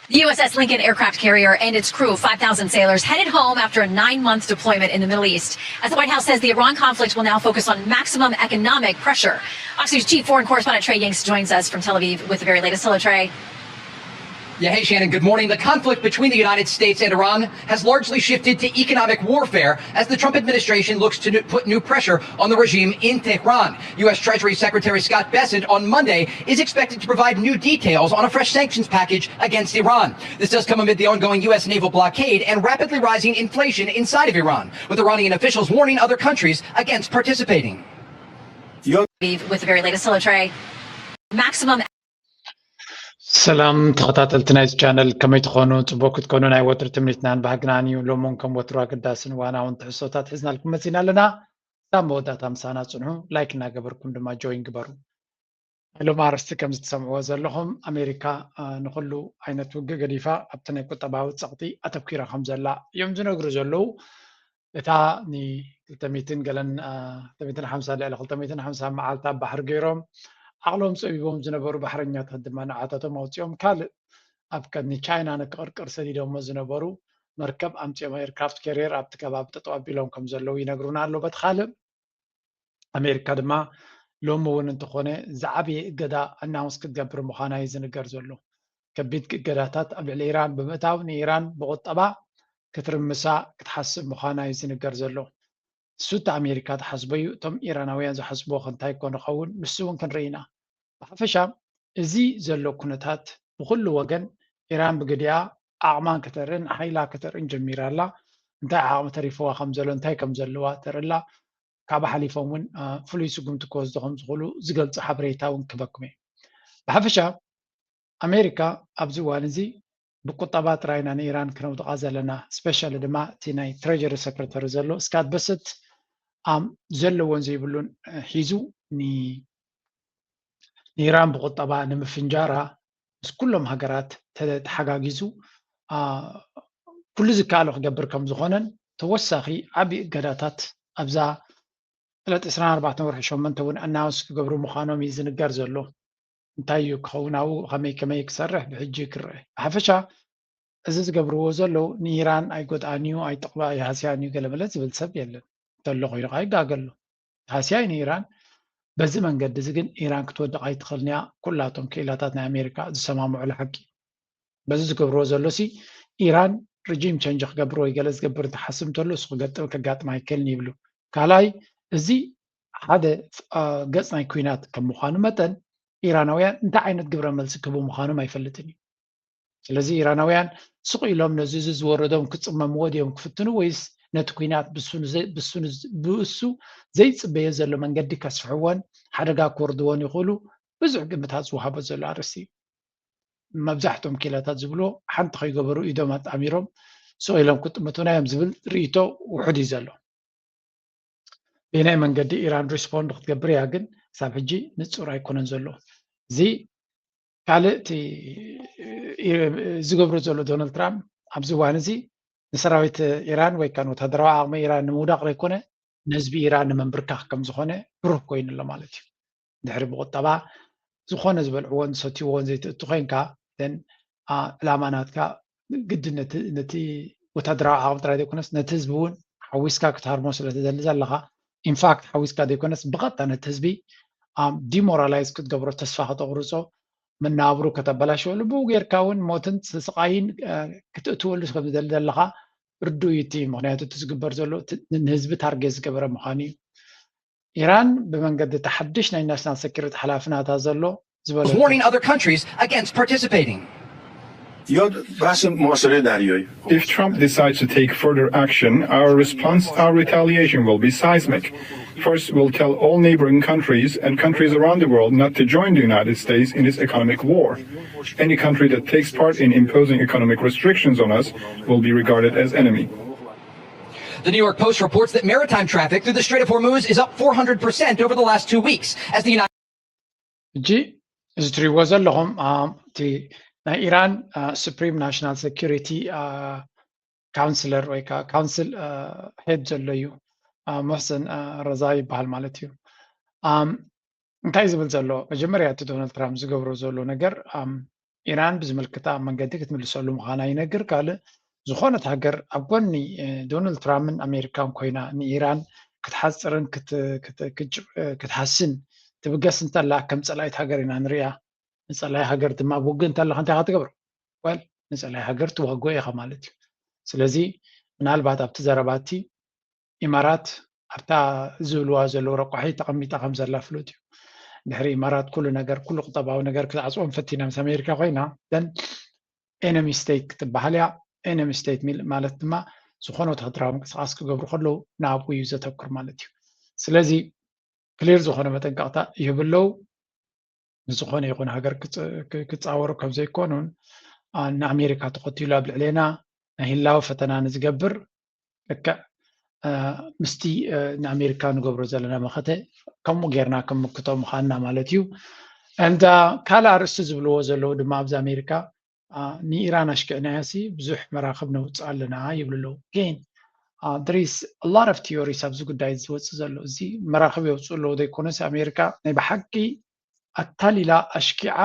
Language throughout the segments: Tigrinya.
The U S S Lincoln aircraft carrier and its crew of five thousand sailors headed home after a nine-month deployment in the Middle East, as the White House says the Iran conflict will now focus on maximum economic pressure. Fox News chief foreign correspondent Trey Yingst joins us from Tel Aviv with the very latest. Hello, Trey. Yeah, hey, Shannon, good morning. The conflict between the United States and Iran has largely shifted to economic warfare as the Trump administration looks to put new pressure on the regime in Tehran. U S Treasury Secretary Scott Bessent on Monday is expected to provide new details on a fresh sanctions package against Iran. This does come amid the ongoing U S naval blockade and rapidly rising inflation inside of Iran, with Iranian officials warning other countries against participating. With the very latest. Hello, Trey. Maximum ሰላም ተኸታተልቲ ናይዚ ቻነል፣ ከመይ ትኾኑ? ጽቡቅ ክትኮኑ ናይ ወትሩ ትምኒትናን ባህግናን እዩ። ሎሚ እውን ከም ወትሩ ኣገዳስን እዋናውን ትሕዝቶታት ሒዝናልኩም መጺና ኣለና። ክሳብ መወዳእታ ምሳና ጽንሑ። ላይክ እናገበርኩም ድማ ጆይን ግበሩ። ሎም ኣርእስቲ ከም ዝትሰምዕዎ ዘለኹም፣ ኣሜሪካ ንኹሉ ዓይነት ውግእ ገዲፋ ኣብቲ ናይ ቁጠባዊ ጸቕጢ ኣተኲራ ከም ዘላ እዮም ዝነግሩ ዘለዉ። እታ ን200 ገለን 250 ልዕሊ 250 መዓልታት ባሕሪ ገይሮም ዓቕሎም ጸቢቦም ዝነበሩ ባሕረኛታት ድማ ንዓታቶም ኣውጺኦም ካልእ ኣብ ቀኒ ቻይና ንክቕርቅር ሰዲዶሞ ዝነበሩ መርከብ ኣምጺኦም ኤርክራፍት ካሪየር ኣብቲ ከባቢ ጠጠው ኣቢሎም ከም ዘለዉ ይነግሩና ኣሎ። በቲ ካልእ ኣሜሪካ ድማ ሎሚ እውን እንተኾነ ዝዓበየ እገዳ ኣናውንስ ክትገብር ምዃና እዩ ዝንገር ዘሎ። ከቢድ እገዳታት ኣብ ልዕሊ ኢራን ብምእታው ንኢራን ብቁጠባ ክትርምሳ ክትሓስብ ምዃና እዩ ዝንገር ዘሎ። እሱ እቲ ኣሜሪካ ዝሓስቦ እዩ። እቶም ኢራናውያን ዝሓስብዎ ከ እንታይ ኮን ይኸውን? ንሱ እውን ክንርኢ ኢና። ብሓፈሻ እዚ ዘሎ ኩነታት ብኩሉ ወገን ኢራን ብግዲኣ ዓቕማን ከተርእን ሓይላ ከተርእን ጀሚራ ኣላ። እንታይ ዓቕሚ ተሪፍዋ ከም ዘሎ እንታይ ከም ዘለዋ ተርኢ ኣላ። ካብኡ ሓሊፎም እውን ፍሉይ ስጉምቲ ክወስዱ ከም ዝኽእሉ ዝገልጹ ሓበሬታ እውን ክበኩም እየ። ብሓፈሻ ኣሜሪካ ኣብዚ እዋን እዚ ብቁጠባ ጥራይና ንኢራን ክነውድቓ ዘለና፣ ስፔሻሊ ድማ እቲ ናይ ትሬጀሪ ሰክረተሪ ዘሎ ስካት በስት ዘለዎን ዘይብሉን ሒዙ ንኢራን ብቁጠባ ንምፍንጃራ ምስ ኩሎም ሃገራት ተሓጋጊዙ ኩሉ ዝከኣሎ ክገብር ከም ዝኾነን ተወሳኺ ዓብዪ እገዳታት ኣብዛ ዕለት ዕስራን ኣርባዕተን ወርሒ ሸሞንተ እውን ኣናውንስ ክገብሩ ምዃኖም እዩ ዝንገር ዘሎ። እንታይ እዩ ክኸውን ኣብኡ፣ ከመይ ከመይ ክሰርሕ ብሕጂ ክረአ። ብሓፈሻ እዚ ዝገብርዎ ዘለዉ ንኢራን ኣይጎድኣን እዩ፣ ኣይጠቕማ ኣይሃስያን እዩ ገለ መለ ዝብል ሰብ የለን። እንተሎ ኮይኑ ከዓ ይጋገ ኣሎ። ሃስያ እዩ ንኢራን። በዚ መንገዲ እዚ ግን ኢራን ክትወድቕ ኣይትኽእልን እያ። ኩላቶም ክኢላታት ናይ ኣሜሪካ ዝሰማምዑሉ ሓቂ። በዚ ዝገብርዎ ዘሎ ሲ ኢራን ሪጂም ቸንጅ ክገብር ወይ ገለ ዝገብር እንትሓስብ እንተሎ እሱ ክገጥም ከጋጥም ኣይክእልን ይብሉ። ካልኣይ እዚ ሓደ ገፅ ናይ ኩናት ከም ምዃኑ መጠን ኢራናውያን እንታይ ዓይነት ግብረ መልሲ ክህቡ ምዃኖም ኣይፈልጥን እዩ። ስለዚ ኢራናውያን ስቕ ኢሎም ነዚ እዚ ዝወረዶም ክፅመምዎ ድዮም ክፍትኑ ወይስ ነቲ ኩናት ብእሱ ዘይፅበዮ ዘሎ መንገዲ ከስፍሕዎን ሓደጋ ክወርድዎን ይኽእሉ? ብዙሕ ግምታት ዝወሃቦ ዘሎ ኣርእስቲ እዩ። መብዛሕትኦም ክኢላታት ዝብልዎ ሓንቲ ከይገበሩ ኢዶም ኣጣሚሮም ስቕ ኢሎም ክጥምቱና እዮም ዝብል ርእይቶ ውሑድ እዩ ዘሎ። በየናይ መንገዲ ኢራን ሪስፖንድ ክትገብር እያ ግን ክሳብ ሕጂ ንፁር ኣይኮነን ዘሎ። እዚ ካልእ እቲ ዝገብሮ ዘሎ ዶናልድ ትራምፕ ኣብዚ እዋን እዚ ንሰራዊት ኢራን ወይ ከዓ ወታደራዊ ዓቕሚ ኢራን ንምውዳቕ ዘይኮነ ንህዝቢ ኢራን ንምንብርካኽ ከም ዝኾነ ብሩህ ኮይኑ ኣሎ ማለት እዩ። ድሕሪ ብቁጠባ ዝኾነ ዝበልዕዎን ዝሰትይዎን ዘይትእቱ ኮይንካ ን ዕላማ ናትካ ግድን ነቲ ወታደራዊ ዓቕሚ ጥራይ ዘይኮነስ ነቲ ህዝቢ እውን ሓዊስካ ክትሃርሞ ስለትደሊ ዘለኻ ኢንፋክት ሓዊስካ ዘይኮነስ ብቐጥታ ነቲ ህዝቢ ዲሞራላይዝ ክትገብሮ ተስፋ ከተቑርፆ መናብሩ ከተበላሸወሉ ብኡ ጌርካ እውን ሞትን ስቃይን ክትእትወሉ ከምዝደሊ ዘለኻ ርዱእ እዩ እቲ ምክንያቱ እቲ ዝግበር ዘሎ ንህዝቢ ታርጌት ዝገበረ ምዃኑ እዩ። ኢራን ብመንገዲ እቲ ሓድሽ ናይ ናሽናል ሴኩሪቲ ሓላፊ ናታ ዘሎ ዝበለ warning other countries against participating. If Trump decides to take further action, our response, our retaliation will be seismic. First, we'll tell all neighboring countries and countries around the world not to join the United States in its economic war. Any country that takes part in imposing economic restrictions on us will be regarded as enemy. The New York Post reports that maritime traffic through the Strait of Hormuz is up four hundred percent over the last two weeks as the United ሕጂ እዚ ትሪእዎ ዘለኹም እቲ ናይ ኢራን ሱፕሪም ናሽናል ሴኩሪቲ ካውንስለር ወይ ከዓ ካውንስል ሄድ ዘሎ እዩ። ሙሕሰን ረዛ ይበሃል ማለት እዩ። እንታይ ዝብል ዘሎ መጀመርያ እቲ ዶናልድ ትራምፕ ዝገብሮ ዘሎ ነገር ኢራን ብዝምልክታ መንገዲ ክትምልሰሉ ምዃና ይነግር። ካልእ ዝኾነት ሃገር ኣብ ጎኒ ዶናልድ ትራምፕን ኣሜሪካን ኮይና ንኢራን ክትሓፅርን ክትሓስን ትብገስ እንተላ ከም ፀላኢት ሃገር ኢና ንሪኣ። ንፀላኢ ሃገር ድማ ኣብ ውግእ እንተለካ እንታይ ክትገብር? ወል ንፀላኢ ሃገር ትዋግኦ ኢኻ ማለት እዩ። ስለዚ ምናልባት ኣብቲ ዘረባቲ ኢማራት ኣብታ ዝብልዋ ዘለዉ ረቋሒ ተቐሚጣ ከም ዘላ ፍሉጥ እዩ። ድሕሪ ኢማራት ኩሉ ነገር ኩሉ ቁጠባዊ ነገር ክትዓፅዎም ፈቲና ምስ ኣሜሪካ ኮይና ደን ኤነሚ ስቴት ክትበሃል እያ። ኤነሚ ስቴት ማለት ድማ ዝኾነ ወታደራዊ ምንቅስቃስ ክገብሩ ከለዉ ናብኡ እዩ ዘተኩር ማለት እዩ። ስለዚ ክሊር ዝኾነ መጠንቀቕታ ይህቡ ኣለዉ። ንዝኾነ ይኹን ሃገር ክፃወሩ ከም ዘይኮኑን ንኣሜሪካ ተኸቲሉ ኣብ ልዕሌና ናይ ህላወ ፈተና ንዝገብር ልክዕ ምስቲ ንኣሜሪካ ንገብሮ ዘለና መኸተ ከምኡ ጌርና ክምክቶ ምዃንና ማለት እዩ። እንዳ ካልእ ኣርእስቲ ዝብልዎ ዘለዉ ድማ ኣብዚ ኣሜሪካ ንኢራን ኣሽኪዕናያ ሲ ብዙሕ መራኽብ ነውፅእ ኣለና ይብሉ ኣለዉ። ጌን there is a lot of theories ኣብዚ ጉዳይ ዝወፅእ ዘሎ እዚ መራኽብ የውፅኡ ኣለዉ ዘይኮነስ ኣሜሪካ ናይ ብሓቂ ኣታሊላ ኣሽኪዓ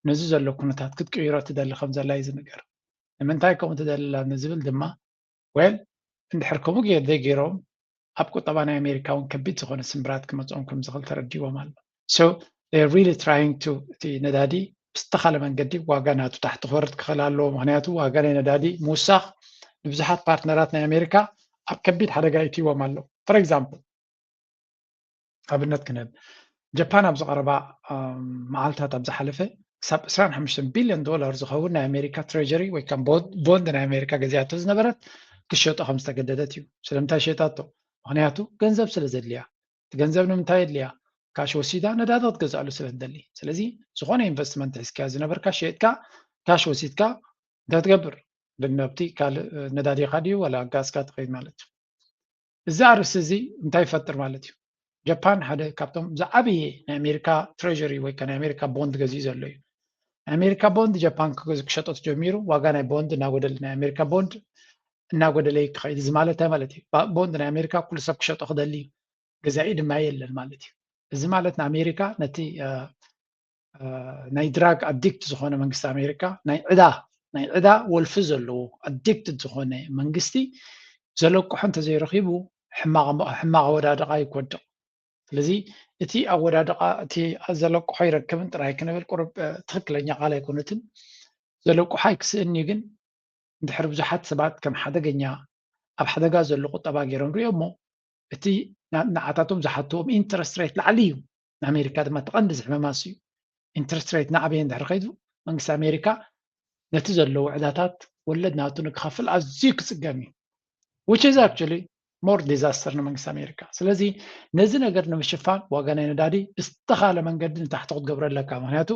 ነዚ ዘሎ ኩነታት ክትቅይሮ ትደሊ ከም ዘላ እዩ ዝንገር። ንምንታይ ከምኡ ትደሊ ኣላ ንዝብል ድማ ወል እንድሕር ከምኡ ገይር ዘይገይሮም ኣብ ቁጠባ ናይ ኣሜሪካ እውን ከቢድ ዝኾነ ስምብራት ክመፅኦም ከም ዝኽእል ተረዲዎም ኣሎ። So they're really trying to እቲ ነዳዲ ብዝተኻለ መንገዲ ዋጋ ናቱ ታሕቲ ክወርድ ክኽእል ኣለዎ። ምክንያቱ ዋጋ ናይ ነዳዲ ምውሳኽ ንብዙሓት ፓርትነራት ናይ ኣሜሪካ ኣብ ከቢድ ሓደጋ ይእትዎም ኣሎ። For example ኣብነት ክንህብ ጃፓን ኣብ ዝቐረባ መዓልታት ኣብ ዝሓለፈ ክሳብ ዕስራን ሓሙሽተን ቢልዮን ዶላር ዝኸውን ናይ ኣሜሪካ ትሬጀሪ ወይ ከም ቦንድ ናይ ኣሜሪካ ገዚኣቶ ዝነበረት ክሸጦ ከም ዝተገደደት እዩ። ስለምንታይ ሸጣቶ? ምክንያቱ ገንዘብ ስለ ዘድልያ። እቲ ገንዘብ ንምንታይ የድልያ? ካሽ ወሲዳ ነዳዲ ክትገዝኣሉ ስለ ትደሊ። ስለዚ ዝኾነ ኢንቨስትመንት ሒዝካዮ ዝነበርካ ሸጥካ ካሽ ወሲድካ እንታይ ትገብር? ናብቲ ካልእ ነዳዲኻ ድዩ ዋላ ጋዝካ ትኸይድ ማለት እዩ። እዚ ኣርእስቲ እዚ እንታይ ይፈጥር ማለት እዩ? ጃፓን ሓደ ካብቶም ዝዓበየ ናይ ኣሜሪካ ትሬጀሪ ወይ ናይ ኣሜሪካ ቦንድ ገዚኡ ዘሎ እዩ። ናይ ኣሜሪካ ቦንድ ጃፓን ክሸጦ ተጀሚሩ ዋጋ ናይ ቦንድ እናጎደለ ናይ ኣሜሪካ ቦንድ እናጎደለ ይክኸይድ። እዚ ማለት እንታይ ማለት እዩ? ቦንድ ናይ ኣሜሪካ ኩሉ ሰብ ክሸጦ ክደሊ ገዛኢ ድማ የለን ማለት እዩ። እዚ ማለት ንኣሜሪካ ነቲ ናይ ድራግ ኣዲክት ዝኾነ መንግስቲ ኣሜሪካ ናይ ዕዳ ናይ ዕዳ ወልፊ ዘለዎ ኣዲክት ዝኾነ መንግስቲ ዘለቅሖ እንተዘይረኺቡ ሕማቕ ኣወዳድቃ ይኮድቕ። ስለዚ እቲ ኣወዳድቃ እቲ ዘለቅሖ ኣይረክብን ጥራይ ክንብል ቁሩብ ትኽክለኛ ቃል ኣይኮነትን። ዘለቅሖ ኣይክስእን እዩ ግን እንድሕር ብዙሓት ሰባት ከም ሓደገኛ ኣብ ሓደጋ ዘሎ ቁጠባ ገይሮም ሪኦ እሞ እቲ ንዓታቶም ዝሓትዎም ኢንትረስት ሬት ላዕሊ እዩ። ንኣሜሪካ ድማ ተቐንዲ ዝሕመማስ እዩ። ኢንትረስት ሬት ንዓበየ እንድሕር ከይዱ መንግስቲ ኣሜሪካ ነቲ ዘለዎ ዕዳታት ወለድ ናቱ ንክኸፍል ኣዝዩ ክፅገም እዩ። Which is actually more disaster ንመንግስቲ ኣሜሪካ። ስለዚ ነዚ ነገር ንምሽፋን ዋጋ ናይ ነዳዲ ብዝተኻለ መንገዲ ንታሕቲ ክትገብሮ ኣለካ። ምክንያቱ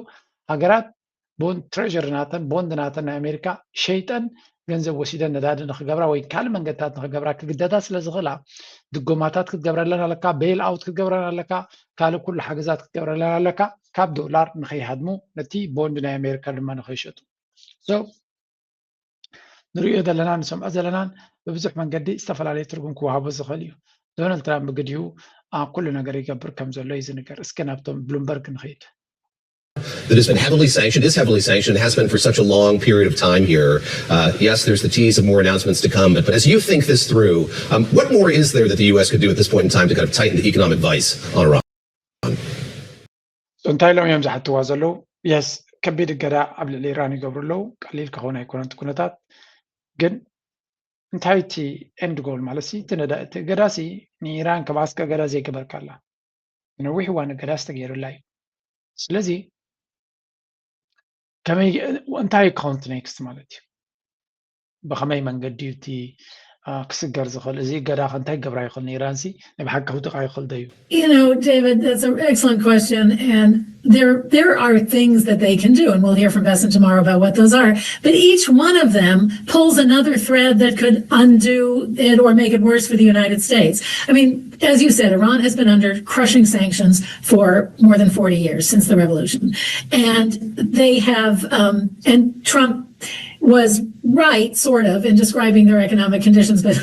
ሃገራት ቦንድ ትሬጀሪ ናተን ቦንድ ናተን ናይ ኣሜሪካ ሸይጠን ገንዘብ ወሲደን ነዳዲ ንክገብራ ወይ ካልእ መንገድታት ንክገብራ ክግደዳ ስለ ዝኽእላ ድጎማታት ክትገብረለን ኣለካ፣ ቤይል ኣውት ክትገብረን ኣለካ፣ ካልእ ኩሉ ሓገዛት ክትገብረለን ኣለካ ካብ ዶላር ንከይሃድሙ ነቲ ቦንድ ናይ ኣሜሪካ ድማ ንከይሸጡ። ንሪኦ ዘለና ንሰምዖ ዘለናን ብብዙሕ መንገዲ ዝተፈላለየ ትርጉም ክወሃቦ ዝኽእል እዩ። ዶናልድ ትራምፕ ብግዲኡ ኩሉ ነገር ይገብር ከም ዘሎ እዩ ዝንገር። እስከ ናብቶም ብሉምበርግ ንኸይድ። That has been heavily sanctioned, is heavily sanctioned, has been for such a long period of time here. Uh, yes, there's the tease of more announcements to come, but, but as you think this through, um, what more is there that the U S could do at this point in time to kind of tighten the economic vice on Iran? እንታይ ኢሎም እዮም ዝሓትዋ ዘለዉ? የስ ከቢድ እገዳ ኣብ ልዕሊ ኢራን ይገብሩ ኣለዉ። ቀሊል ክኸውን ኣይኮነን እቲ ኩነታት። ግን እንታይ እቲ ኤንድ ጎል ማለት ሲ እቲ እገዳ ሲ ንኢራን ከማስከ እገዳ ዘይገበርካላ ነዊሕ እዋን እገዳ ዝተገይሩላ እዩ። ስለዚ ከመይ እንታይ ካውንት ኔክስት ማለት እዩ? ብኸመይ መንገዲ እዩ እቲ ክስገር ዝኽእል? እዚ እገዳ ከ እንታይ ክገብራ ይኽእል? ንኢራንሲ ናይ ብሓቂ ክውድቓ ይኽእል ዶ እዩ? You know, David, that's an excellent question. And there, there are things that they can do, and we'll hear from Bessent tomorrow about what those are. But each one of them pulls another thread that could undo it or make it worse for the United States. I mean, as you said, Iran has been under crushing sanctions for more than forty years since the revolution. And they have, um, and Trump was right, sort of, in describing their economic conditions, but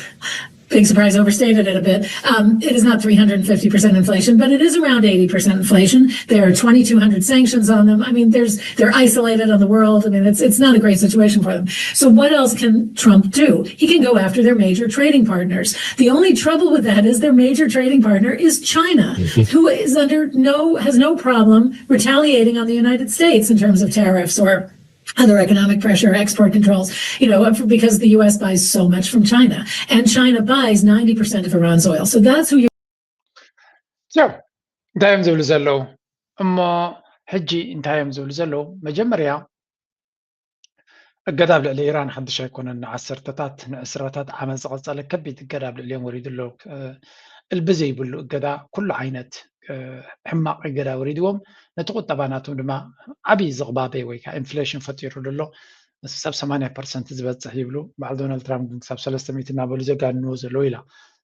big surprise, overstated it a bit. Um, it is not three hundred fifty percent inflation, but it is around eighty percent inflation. There are twenty-two hundred sanctions on them. I mean, there's they're isolated on the world. I mean, it's it's not a great situation for them. So what else can Trump do? He can go after their major trading partners. The only trouble with that is their major trading partner is China, who is under no has no problem retaliating on the United States in terms of tariffs or other economic pressure, export controls, you know, because the U S buys so much from China, and China buys ninety percent of Iran's oil. So that's who you So እንታይ እዮም ዝብሉ ዘለዉ? እሞ ሕጂ እንታይ እዮም ዝብሉ ዘለዉ? መጀመርያ እገዳ ኣብ ልዕሊ ኢራን ሓድሽ ኣይኮነን። ንዓሰርተታት ንዕስራታት ዓመት ዝቐጸለ ከቢድ እገዳ ኣብ ልዕሊኦም ወሪዱ ኣሎ። እልቢ ዘይብሉ እገዳ፣ ኩሉ ዓይነት ሕማቕ እገዳ ወሪድዎም፣ ነቲ ቁጠባ ናቶም ድማ ዓብዪ ዝቕባበ ወይ ከዓ ኢንፍሌሽን ፈጢሩ ኣሎ። ሰብ ሰማንያ ፐርሰንት ዝበፅሕ ይብሉ። በዓል ዶናልድ ትራምፕ ግን ክሳብ ሰለስተ ሚእቲ እናበሉ ዘጋንንዎ ዘለዉ ኢላ።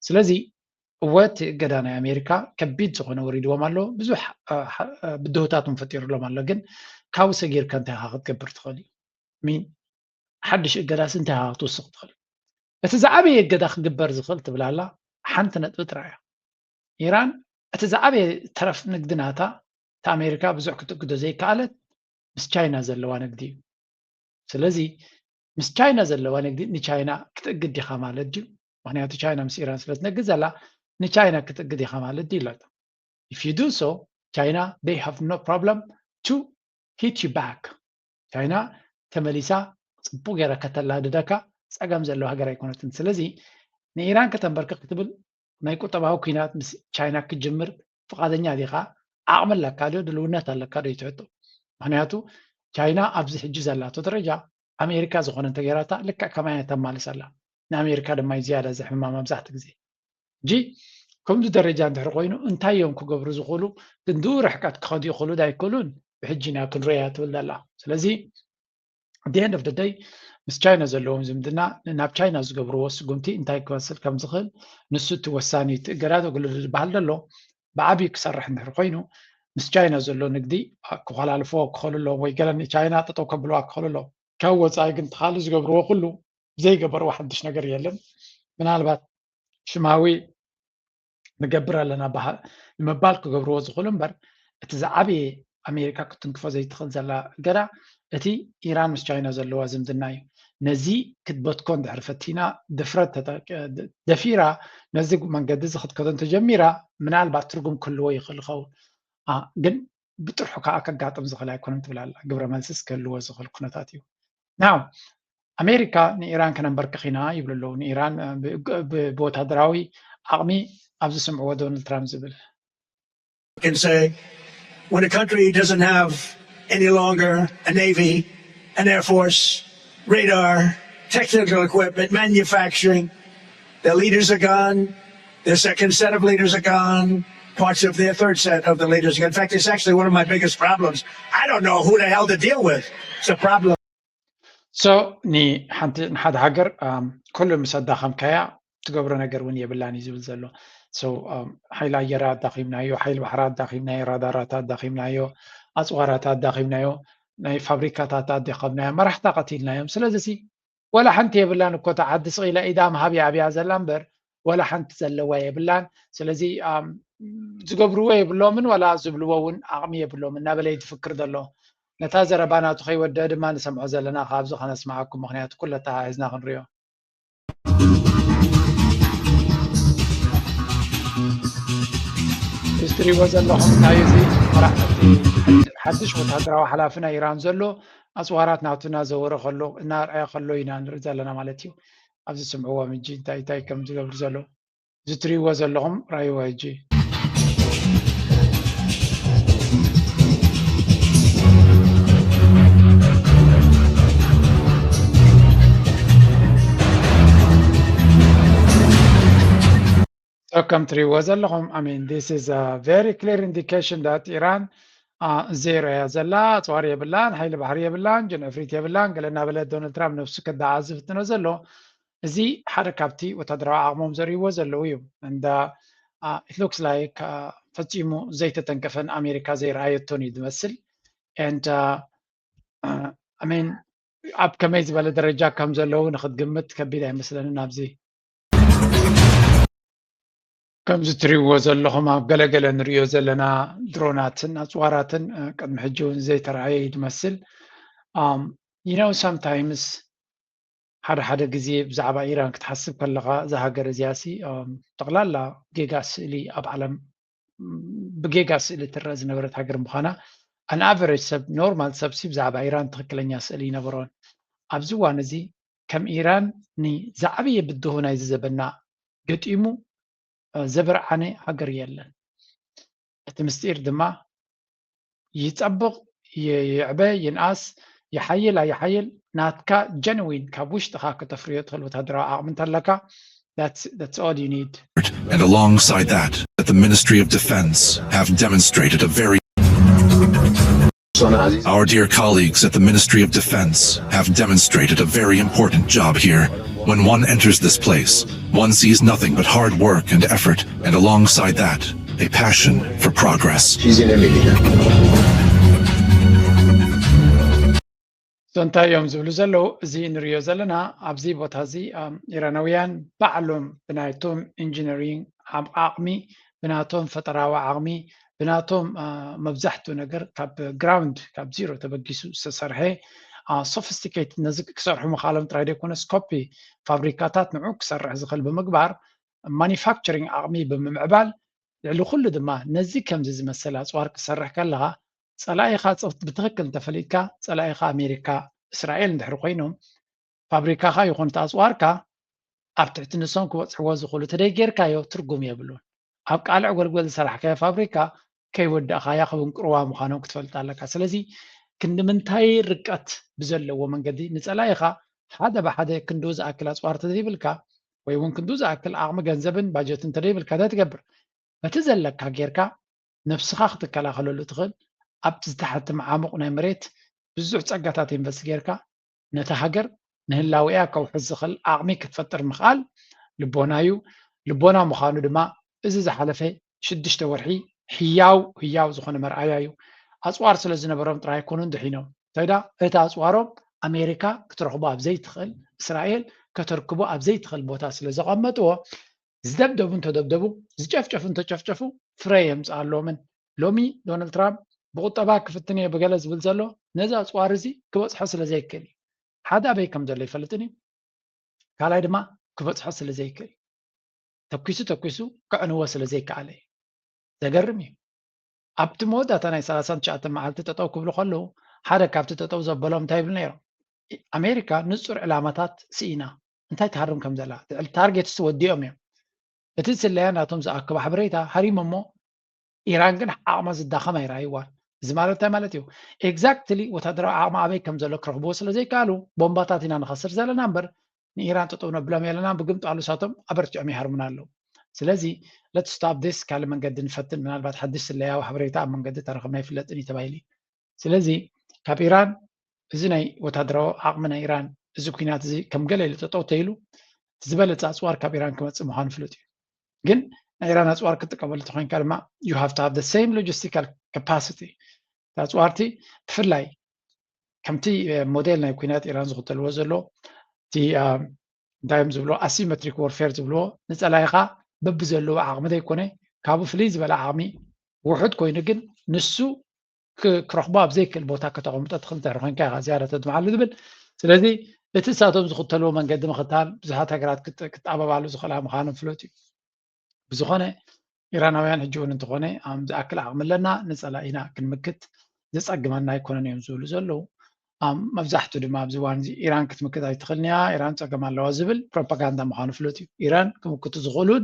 ስለዚ እወ እቲ እገዳ ናይ ኣሜሪካ ከቢድ ዝኾነ ወሪድዎም ኣሎ፣ ብዙሕ ብድሆታት እውን ፈጢሩሎም ኣሎ። ግን ካብኡ ሰጊርካ እንታይ ኢኻ ክትገብር ትኽእል እዩ? ሚን ሓድሽ እገዳስ እንታይ ኢኻ ክትውስኽ ትኽእል? እቲ ዝዓበየ እገዳ ክግበር ዝኽእል ትብላላ ሓንቲ ነጥቢ ጥራይ እያ። ኢራን እቲ ዝዓበየ ተረፍ ንግዲ ናታ፣ እቲ ኣሜሪካ ብዙሕ ክትእግዶ ዘይከኣለት፣ ምስ ቻይና ዘለዋ ንግዲ እዩ። ስለዚ ምስ ቻይና ዘለዋ ንግዲ ንቻይና ክትእግድ ዲኻ ማለት ድዩ? ምክንያቱ ቻይና ምስ ኢራን ስለ ትነግድ ዘላ ንቻይና ክትእግድ ኢኻ ማለት ድዩ? ኢላቶ። If you do so, China, they have no problem to hit you back. ቻይና ተመሊሳ ፅቡቅ ገይራ ከተላድደካ ፀገም ዘለዎ ሃገር ኣይኮነትን። ስለዚ ንኢራን ከተንበርክክ ክትብል ናይ ቁጠባዊ ኩናት ምስ ቻይና ክትጅምር ፍቓደኛ ዲኻ? ዓቕሚ ኣለካ ዶ? ድልውነት ኣለካ ዶ? ይትሕቶ። ምክንያቱ ቻይና ኣብዚ ሕጂ ዘላቶ ደረጃ ኣሜሪካ ዝኾነ እንተገይራታ ልክዕ ከማያ ተማልስ ኣላ። ንኣሜሪካ ድማ እዩ ዝያዳ ዘሕምማ መብዛሕትኡ ግዜ። ሕጂ ከምዚ ደረጃ እንድሕር ኮይኑ እንታይ እዮም ክገብሩ ዝኽእሉ? ክንድኡ ርሕቀት ክኸዱ ይኽእሉ ዶ ኣይክእሉን ብሕጂ ኢና ክንሪኣ ትብል ዘላ። ስለዚ at the end of the day ምስ ቻይና ዘለዎም ዝምድና ናብ ቻይና ዝገብርዎ ስጉምቲ እንታይ ክመስል ከም ዝኽእል ንሱ እቲ ወሳኒ እዩ። እቲ እገዳ ተግልሉ ዝበሃል ዘሎ ብዓብዩ ክሰርሕ እንድሕር ኮይኑ ምስ ቻይና ዘሎ ንግዲ ክኾላልፍዎ ክኽእሉ ኣለዎም ወይ ገለ ንቻይና ጠጠው ከብልዋ ክኽእሉ ኣለዎም። ካብ ወፃኢ ግን እቲ ካልእ ዝገብርዎ ኩሉ ዘይገበርዎ ሓድሽ ነገር የለን። ምናልባት ሽማዊ ንገብር ኣለና በሃ- ንምባል ክገብርዎ ዝኽእሉ እምበር እቲ ዝዓበየ ኣሜሪካ ክትንክፎ ዘይትኽእል ዘላ እገዳ እቲ ኢራን ምስ ቻይና ዘለዋ ዝምድና እዩ። ነዚ ክትበትኮ እንድሕር ፈቲና ድፍረት ተጠቂ- ደፊራ ነዚ መንገዲ እዚ ክትከዶ እንተጀሚራ ምናልባት ትርጉም ክህልዎ ይኽእል ይኸውን። ኣ፣ ግን ብጥርሑ ከዓ ከጋጥም ዝኽእል ኣይኮነን ትብል ኣላ። ግብረ መልስስ ክህልዎ ዝኽእል ኩነታት እዩ። ናው ኣሜሪካ ንኢራን ከነንበርክኽ ኢና ይብሉ ኣለዉ። ንኢራን እ፣ ብ- ብ- ብወታደራዊ ዓቕሚ ኣብዚ ስምዕዎ ዶናልድ ትራምፕ ዝብል can say when a country doesn't have any longer a navy, an air force, radar, technical equipment, manufacturing, their leaders are gone, their second set of leaders are gone, parts of their third set of the leaders. In fact, it's actually one of my biggest problems. I don't know who the hell to deal with. It's a problem. So ንሓንቲ ንሓደ ሃገር ኣም፣ ኩሉ ምስ ኣዳኸምካያ ትገብሮ ነገር እውን የብላን እዩ ዝብል ዘሎ። So ኣም፣ ሓይሊ ኣየራ ኣዳኺምናዮ፣ ሓይሊ ባሕራ ኣዳኺምናዮ፣ ራዳራት ኣዳኺምናዮ፣ ኣፅዋራት ኣዳኺምናዮ፣ ናይ ፋብሪካታት ኣዳኸምናዮ፣ መራሕታ ቀቲልናዮም። ስለዚ ሲ ወላ ሓንቲ የብላን እኮ እታ ዓዲ ስቕ ኢላ ኢዳ ምሃብ እያ ኣብያ ዘላ እምበር ወላ ሓንቲ ዘለዋ የብላን። ስለዚ ኣም፣ ዝገብርዎ የብሎምን ዋላ ዝብልዎ እውን ዓቕሚ የብሎምን እናበለ እዩ ዝፍክር ዘሎ። ነታ ዘረባ ናቱ ከይወደአ ድማ ንሰምዖ ዘለና ካብዚ ከነስምዓኩም፣ ምክንያቱ ኩለ ተሓሒዝና ክንሪኦ። እዚ ትሪእዎ ዘለኹም እንታይ እዚ መራሕቲ ሓድሽ ወታደራዊ ሓላፊ ናይ ኢራን ዘሎ ኣፅዋራት ናቱ እናዘወረ ከሎ እናርኣየ ከሎ ኢና ንርኢ ዘለና ማለት እዩ። ኣብዚ ስምዕዎም ሕጂ እንታይ እንታይ ከም ዝገብር ዘሎ እዚ ትሪእዎ ዘለኹም ራእይዎ ሕጂ። So ከም ትሪእዎ ዘለኹም I mean this is a very clear indication that ኢራን አ፣ ዜሮ እያ ዘላ። ኣፅዋር የብላን፣ ሓይሊ ባሕሪ የብላን፣ ጅን ዕፍሪት የብላን ገለ እናበለ ዶናልድ ትራምፕ ነብሱ ከደዓዕዝ ዝፍትኖ ዘሎ እዚ ሓደ ካብቲ ወታደራዊ ዓቕሞም ዘርእይዎ ዘለዉ እዩ። And uh, it looks like uh, ፈፂሙ ዘይተተንከፈን ኣሜሪካ ዘይረኣየቶን እዩ ዝመስል። And uh, uh, I mean ኣብ ከመይ ዝበለ ደረጃ ከም ዘለዉ ንክትግምት ከቢድ ኣይመስለንን ኣብዚ ከምዚ ትሪእዎ ዘለኹም ኣብ ገለገለ ንሪኦ ዘለና ድሮናትን ኣፅዋራትን ቅድሚ ሕጂ እውን ዘይተረኣየ እዩ ዝመስል። You know, sometimes ሓደ ሓደ ግዜ ብዛዕባ ኢራን ክትሓስብ ከለኻ እዛ ሃገር እዚኣ ሲ ጠቕላላ ጌጋ ስእሊ ኣብ ዓለም ብጌጋ ስእሊ ትረአ ዝነበረት ሃገር ምዃና ኣን ኣቨሬጅ ሰብ ኖርማል ሰብ ሲ ብዛዕባ ኢራን ትኽክለኛ ስእሊ ይነበሮን። ኣብዚ እዋን እዚ ከም ኢራን ንዝዓበየ ብድሆ ናይዚ ዘበና ገጢሙ ዘበርዓነ ሃገር የለን። እቲ ምስጢር ድማ ይጸብቕ ይዕበ ይንኣስ ይሓይል ኣይሓይል ናትካ ጀንዊን ካብ ውሽጥኻ ከተፍርዮ ትኽእል ወታደራዊ ዓቕሚ እንተለካ that's all you need. And alongside that, that the Ministry of Defense have demonstrated a very Our dear colleagues at the Ministry of Defense have demonstrated a very important job here. When one enters this place, one sees nothing but hard work and effort, and alongside that, a passion for progress. She's in a million. እንታይ እዮም ዝብሉ ዘለዉ? እዚ ንሪዮ ዘለና ኣብዚ ቦታ እዚ ኢራናውያን ባዕሎም ብናይቶም ኢንጂነሪንግ ዓቕሚ ብናቶም ፈጠራዊ ዓቕሚ ብናቶም መብዛሕትኡ ነገር ካብ ግራውንድ ካብ ዚሮ ተበጊሱ ዝተሰርሐ ሶፊስቲኬት ነዚ ክሰርሑ ምኻሎም ጥራይ ዘይኮነስ ኮፒ ፋብሪካታት ንዑ ክሰርሕ ዝኽእል ብምግባር ማኒፋክቸሪንግ ዓቕሚ ብምምዕባል ልዕሊ ኩሉ ድማ ነዚ ከምዚ ዝመሰለ ኣፅዋር ክሰርሕ ከለኻ ፀላኢኻ ብትኽክል እንተፈሊጥካ ፀላኢኻ ኣሜሪካ እስራኤል እንድሕር ኮይኖም ፋብሪካኻ ይኹን እቲ ኣፅዋርካ ኣብ ትሕቲ ንሶም ክበፅሕዎ ዝኽእሉ ተደይ ጌርካዮ ትርጉም የብሉን። ኣብ ቃልዕ ጎልጎል ዝሰራሕካዮ ፋብሪካ ከይወዳእኻያ ክብንቅርዋ ምዃኖም ክትፈልጥ ኣለካ። ስለዚ ክንዲ ምንታይ ርቀት ብዘለዎ መንገዲ ንፀላኢኻ ሓደ ብሓደ ክንዱ ዝኣክል ኣፅዋር ተዘይብልካ ወይ እውን ክንዱ ዝኣክል ዓቕሚ ገንዘብን ባጀትን ተዘይብልካ እንታይ ትገብር? በቲ ዘለካ ጌርካ ነብስኻ ክትከላኸለሉ ትኽእል ኣብ ዝተሓትም ዓሙቕ ናይ መሬት ብዙሕ ጸጋታት ኢንቨስት ጌርካ ነታ ሃገር ንህላዊኣ ከውሕስ ዝኽእል ዓቕሚ ክትፈጥር ምኽኣል ልቦና እዩ። ልቦና ምዃኑ ድማ እዚ ዝሓለፈ ሽዱሽተ ወርሒ ህያው ህያው ዝኾነ መርኣያ እዩ። ኣፅዋር ስለ ዝነበሮም ጥራይ ኣይኮኑን ድሒኖም። እንተዳ እቲ ኣፅዋሮም ኣሜሪካ ክትረኽቦ ኣብ ዘይትኽእል እስራኤል ከተርክቦ ኣብ ዘይትኽእል ቦታ ስለ ዘቐመጥዎ ዝደብደቡ እንተደብደቡ ዝጨፍጨፉ እንተጨፍጨፉ ፍረ የምፅኣሎምን። ሎሚ ዶናልድ ትራምፕ ብቁጠባ ክፍትን እየ ብገለ ዝብል ዘሎ ነዚ ኣፅዋር እዚ ክበፅሖ ስለ ዘይክእል እዩ። ሓደ ኣበይ ከም ዘሎ ይፈልጥን እዩ። ካልኣይ ድማ ክበፅሖ ስለ ዘይክእል ተኪሱ ተኪሱ ከዕንዎ ስለ ዘይከኣለ እዩ። ዘገርም እዩ። ኣብቲ መወዳእታ ናይ ሰላሳን ትሽዓተን መዓልቲ ጠጠው ክብሉ ከለዉ ሓደ ካብቲ ጠጠው ዘበሎም እንታይ ይብሉ ነይሮም? ኣሜሪካ ንፁር ዕላማታት ስኢና እንታይ ትሃርም ከም ዘላ ልዕሊ ታርጌትስ ወዲኦም እዮም። እቲ ስለያ ናቶም ዝኣከቡ ሓበሬታ ሃሪሞሞ ኢራን ግን ዓቕማ ዝዳኸም ኣይረኣይዋን። እዚ ማለት እንታይ ማለት እዩ? ኤግዛክትሊ ወታደራዊ ዓቕሚ ኣበይ ከም ዘሎ ክረኽብዎ ስለ ዘይከኣሉ ቦምባታት ኢና ንኸስር ዘለና እምበር ንኢራን ጠጠው ነብሎም የለና ብግምጣሉ ሳቶም ኣበርቲዖም ይሃርሙና ኣለዉ። ስለዚ let's stop this ካልእ መንገዲ ንፈትን ምናልባት ሓድሽ ስለያዊ ሓበሬታ ኣብ መንገዲ ተረኽብና ይፍለጥን እዩ ተባሂሉ እዩ። ስለዚ ካብ ኢራን እዚ ናይ ወታደራዊ ዓቕሚ ናይ ኢራን እዚ ኩናት እዚ ከም ገለ ኢሉ ጠጠው ተይሉ ዝበለፀ ኣፅዋር ካብ ኢራን ክመፅእ ምዃኑ ፍሉጥ እዩ። ግን ናይ ኢራን ኣፅዋር ክትጥቀመሉ ተኮይንካ ድማ you have to have the same logistical capacity ኣፅዋርቲ ብፍላይ ከምቲ ሞዴል ናይ ኩናት ኢራን ዝኽተልዎ ዘሎ እቲ እንታይ እዮም ዝብልዎ ኣሲሜትሪክ ወርፌር ዝብልዎ ንፀላኢኻ በብዘለዎ ዓቕሚ ዘይኮነ ካብኡ ፍልይ ዝበለ ዓቕሚ ውሑድ ኮይኑ ግን ንሱ ክረኽቦ ኣብ ዘይክእል ቦታ ከተቐምጦ ትኽእል እንድሕር ኮንካ ኢኻ ዝያዳ ተድምዓሉ ዝብል። ስለዚ እቲ እሳቶም ዝኽተልዎ መንገዲ ምኽታል ብዙሓት ሃገራት ክጣበባሉ ዝኽእላ ምዃኖም ፍሉጥ እዩ። ብዝኾነ ኢራናውያን ሕጂ እውን እንተኾነ ኣም ዝኣክል ዓቕሚ ኣለና ንፀላኢና ክንምክት ዘፀግመና ኣይኮነን እዮም ዝብሉ ዘለዉ። ኣም መብዛሕትኡ ድማ ኣብዚ እዋን እዚ ኢራን ክትምክት ኣይትኽእልን እያ፣ ኢራን ፀገም ኣለዋ ዝብል ፕሮፓጋንዳ ምዃኑ ፍሉጥ እዩ። ኢራን ክምክቱ ዝኽእሉን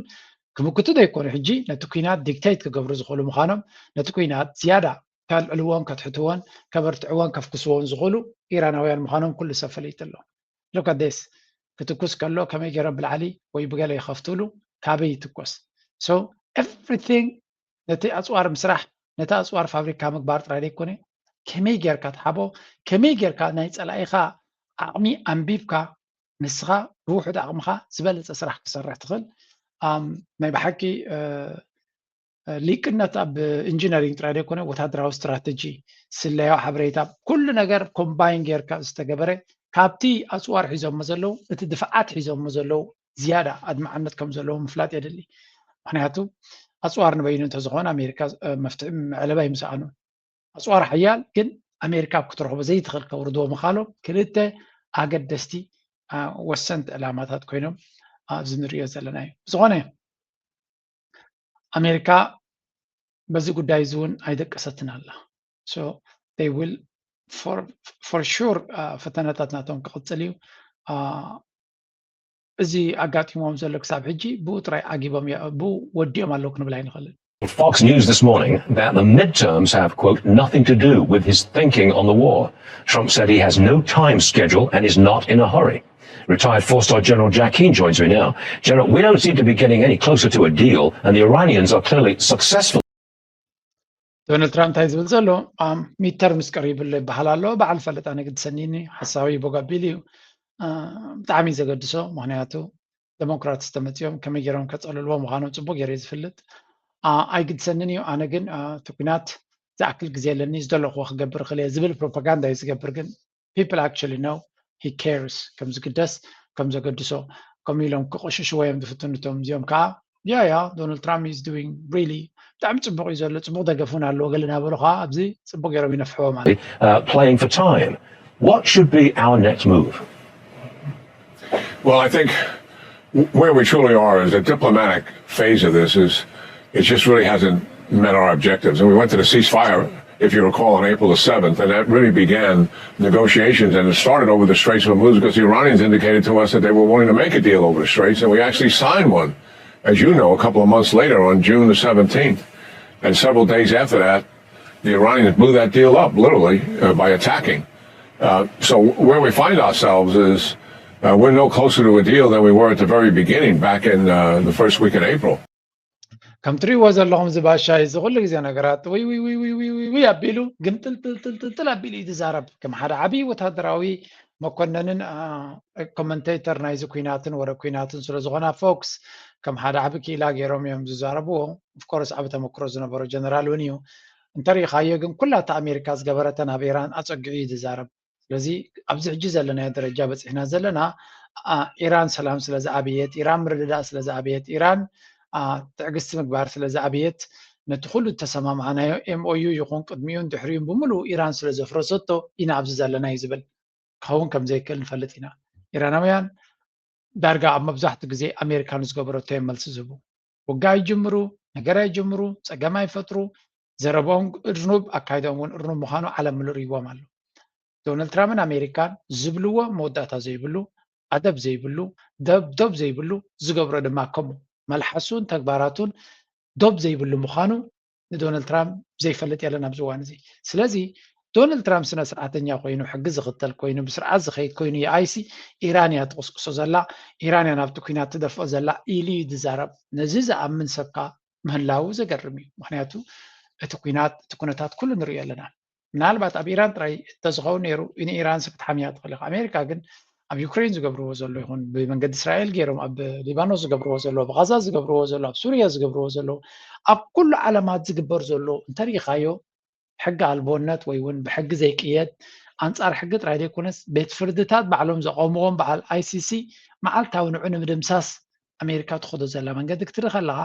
ክምክቱ ዘይኮኑ ሕጂ ነቲ ኩናት ዲክቴት ክገብሩ ዝኽእሉ ምዃኖም ነቲ ኩናት ዝያዳ ከልዕልዎን ከትሕትዎን ከበርትዕዎን ከፍክስዎን ዝኽእሉ ኢራናውያን ምዃኖም ኩሉ ሰብ ፈሊጡ ኣሎ። Look at this ክትኩስ ከሎ ከመይ ገይሮም ብላዕሊ ወይ ብገለ ይኸፍትሉ ካበይ ይትኮስ so everything ነቲ ኣፅዋር ምስራሕ ነቲ ኣፅዋር ፋብሪካ ምግባር ጥራይ ዘይኮነ ከመይ ጌርካ ትሓቦ ከመይ ጌርካ ናይ ፀላኢኻ ዓቕሚ ኣንቢብካ ንስኻ ብውሑድ ዓቕምኻ ዝበለፀ ስራሕ ክሰርሕ ትኽእል ናይ ብሓቂ ሊቅነት ኣብ ኢንጂነሪንግ ጥራይ ዘይኮነ ወታደራዊ ስትራተጂ ስለያዊ ሓበሬታ ኩሉ ነገር ኮምባይን ጌርካ ዝተገበረ ካብቲ ኣፅዋር ሒዞሞ ዘለዉ እቲ ድፍዓት ሒዞሞ ዘለዉ ዝያዳ ኣድማዕነት ከም ዘለዎ ምፍላጥ የድሊ። ምክንያቱ ኣፅዋር ንበይኑ እንተዝኾነ ኣሜሪካ መፍትሒ መዕለባ ይምስኣኑ። ኣፅዋር ሓያል ግን ኣሜሪካ ክትረኽቦ ዘይትኽእል ከውርድዎ ምኻሎም ክልተ ኣገደስቲ ወሰንቲ ዕላማታት ኮይኖም ኣብዚ ንሪኦ ዘለና እዩ። ዝኾነ ኣሜሪካ በዚ ጉዳይ እዚ እውን ኣይደቀሰትን ኣላ። So they will for sure ፈተነታት ናቶም ክቕፅል እዩ። እዚ ኣጋጢሞም ዘሎ ክሳብ ሕጂ ብኡ ጥራይ ዓጊቦም ብኡ ወዲኦም ኣለዉ ክንብል ኣይንኽእልን። Fox News this morning that the midterms have, quote, nothing to do with his thinking on the war. Trump said he has no time schedule and is not in a hurry. Retired four-star General Jack Keane joins me now. General, we don't seem to be getting any closer to a deal, and the Iranians are clearly successful. ዶናልድ ትራምፕ እንታይ ዝብል ዘሎ? ሚድተርምስ ቀሪቡ ኣሎ ይበሃል ኣሎ። በዓል ፈልጥ ኣነ ግድሰኒኒ ሓሳዊ ቦጋቢል እዩ። ብጣዕሚ ዘገድሶ፣ ምክንያቱ ዴሞክራትስ ተመፅኦም ከመይ ገይሮም ከፀልልዎ ምዃኖም ፅቡቅ ገይረ ዝፍልጥ። ኣይግድሰንን እዩ። ኣነ ግን እቲ ኩናት ዝኣክል ግዜ ኣለኒ፣ ዝደለኽዎ ክገብር እኽእል እየ ዝብል ፕሮፓጋንዳ እዩ ዝገብር። ግን people actually know he cares፣ ከም ዝግደስ ከም ዘገድሶ። ከምኡ ኢሎም ክቆሽሽዎ እዮም ዝፍትኑ እቶም እዚኦም ከዓ። Yeah, yeah, Donald Trump is doing really ብጣዕሚ ፅቡቅ እዩ ዘሎ፣ ፅቡቅ ደገፍ እውን ኣለዎ ገለ እናበሉ ከዓ ኣብዚ ፅቡቅ ገይሮም ይነፍሕዎ ማለት እዩ። Playing for time. What should be our next move? Well, I think where we truly are is the diplomatic phase of this is it just really hasn't met our objectives. And we went to the ceasefire, if you recall, on April the seventh, and that really began negotiations, and it started over the Straits of Hormuz because the Iranians indicated to us that they were willing to make a deal over the Straits, and we actually signed one, as you know, a couple of months later on June the seventeenth. And several days after that, the Iranians blew that deal up, literally, uh, by attacking. Uh, so where we find ourselves is uh, we're no closer to a deal than we were at the very beginning, back in uh, the first week in April. ከም ትሪእዎ ዘለኹም እዚ ባሻ እዚ ኩሉ ግዜ ነገራት ውይ ውይ ውይ ውይ ውይ ውይ ውይ ኣቢሉ ግምጥልጥልጥልጥል ኣቢሉ እዩ ዝዛረብ። ከም ሓደ ዓብዪ ወታደራዊ መኮነንን ኮመንቴተር ናይዚ ኩናትን ወረ ኩናትን ስለ ዝኾነ ፎክስ ከም ሓደ ዓቢ ክኢላ ገይሮም እዮም ዝዛረብዎ። ኦፍኮርስ ዓቢ ተመክሮ ዝነበሮ ጀነራል እውን እዩ። እንተሪኢኻዮ ግን ኩላ እታ ኣሜሪካ ዝገበረተን ኣብ ኢራን ኣፀጊዑ እዩ ዝዛረብ። ስለዚ ኣብዚ ሕጂ ዘለናዮ ደረጃ በፂሕና ዘለና ኢራን ሰላም ስለ ዝኣበየት፣ ኢራን ምርድዳእ ስለ ዝኣበየት፣ ኢራን ትዕግስቲ ምግባር ስለ ዝኣበየት፣ ነቲ ኩሉ ዝተሰማማዕናዮ ኤምኦዩ ይኹን ቅድሚኡን ድሕሪኡን ብምሉኡ ኢራን ስለ ዘፍረሰቶ ኢና ኣብዚ ዘለና እዩ ዝብል። ክኸውን ከም ዘይክእል ንፈልጥ ኢና። ኢራናውያን ዳርጋ ኣብ መብዛሕትኡ ግዜ ኣሜሪካ ንዝገበረቶ እዮም መልሲ ዝህቡ። ውግእ ኣይጅምሩ፣ ነገር ኣይጅምሩ፣ ፀገም ኣይፈጥሩ፣ ዘረብኦም እርኑብ፣ ኣካይድኦም እውን እርኑብ ምዃኑ ዓለም ምሉእ ርእይዎም ኣሎ። ዶናልድ ትራምፕን ኣሜሪካን ዝብልዎ መወዳእታ ዘይብሉ፣ ኣደብ ዘይብሉ፣ ደብዶብ ዘይብሉ፣ ዝገብሮ ድማ ከምኡ። መልሓሱን ተግባራቱን ዶብ ዘይብሉ ምዃኑ ንዶናልድ ትራምፕ ዘይፈልጥ የለን ኣብዚ እዋን እዚ። ስለዚ ዶናልድ ትራምፕ ስነ ስርዓተኛ ኮይኑ፣ ሕጊ ዝኽተል ኮይኑ፣ ብስርዓት ዝኸይድ ኮይኑ ይኣይሲ ኢራን እያ ትቕስቅሶ ዘላ፣ ኢራን እያ ናብቲ ኩናት ትደፍኦ ዘላ ኢሉ እዩ ዝዛረብ። ነዚ ዝኣምን ሰብካ ምህላው ዘገርም እዩ። ምክንያቱ እቲ ኩናት እቲ ኩነታት ኩሉ ንሪኦ ኣለና። ምናልባት ኣብ ኢራን ጥራይ እንተዝኸውን ነይሩ ንኢራን ክትሓምያ ትኽእል ኢኻ። ኣሜሪካ ግን ኣብ ዩክሬን ዝገብርዎ ዘሎ ይኹን ብመንገዲ እስራኤል ገይሮም ኣብ ሊባኖስ ዝገብርዎ ዘሎ፣ ብጋዛ ዝገብርዎ ዘሎ፣ ኣብ ሱርያ ዝገብርዎ ዘሎ፣ ኣብ ኩሉ ዓለማት ዝግበር ዘሎ እንተሪኢኻዮ ሕጊ ኣልቦነት ወይ እውን ብሕጊ ዘይቅየድ ኣንፃር ሕጊ ጥራይ ዘይኮነስ ቤት ፍርድታት ባዕሎም ዘቐምዎም በዓል ኣይሲሲ መዓልታዊ ንዑ ንምድምሳስ ኣሜሪካ ትኸዶ ዘላ መንገዲ ክትርኢ ከለኻ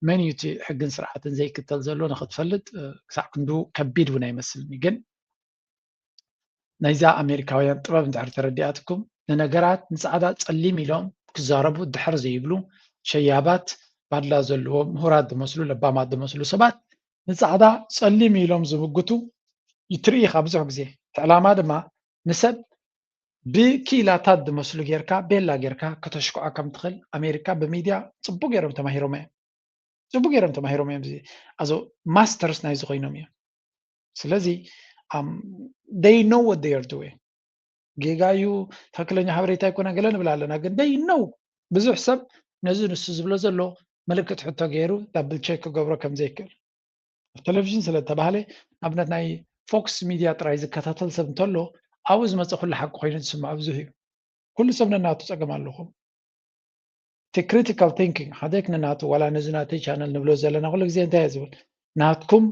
መን እዩ እቲ ሕግን ስርዓትን ዘይክተል ዘሎ ንክትፈልጥ ክሳዕ ክንዱ ከቢድ እውን ኣይመስልን እዩ። ግን ናይዛ ኣሜሪካውያን ጥበብ እንድሕር ተረዲኣትኩም ንነገራት ንፃዕዳ ፀሊም ኢሎም ክዛረቡ ድሕር ዘይብሉ ሸያባት ባድላ ዘለዎም ምሁራት ዝመስሉ ለባማት ዝመስሉ ሰባት ንፃዕዳ ፀሊም ኢሎም ዝምግቱ ይትርኢ ኢኻ ብዙሕ ግዜ። እቲ ዕላማ ድማ ንሰብ ብኪኢላታት ዝመስሉ ጌርካ ቤላ ጌርካ ከተሽክዖ ከም ትኽእል ኣሜሪካ ብሚድያ ፅቡቅ ገይሮም ተማሂሮም እዮም። ፅቡቅ ገይሮም ተማሂሮም እዮም። እዚ ኣዞ ማስተርስ ናይዚ ኮይኖም እዮም። ስለዚ they know what they are doing። ጌጋ እዩ፣ ትክክለኛ ሓበሬታ ኣይኮነ ገለ ንብል ኣለና፣ ግን they know። ብዙሕ ሰብ ነዚ ንሱ ዝብሎ ዘሎ ምልክት ሕቶ ገይሩ ዳብል ቸክ ክገብሮ ከም ዘይክእል ኣብ ቴሌቪዥን ስለ እተባህለ ንኣብነት ናይ ፎክስ ሚድያ ጥራይ ዝከታተል ሰብ እንተሎ ኣብኡ ዝመፀ ኩሉ ሓቂ ኮይኑ ዝስምዖ ብዙሕ እዩ። ኩሉ ሰብ ነናቱ ፀገም ኣለኹም። እቲ ክሪቲካል ቲንኪንግ ሓደ ክነናቱ ዋላ ነዚ ናተይ ቻነል ንብሎ ዘለና ኩሉ ግዜ እንታይ እየ ዝብል ናትኩም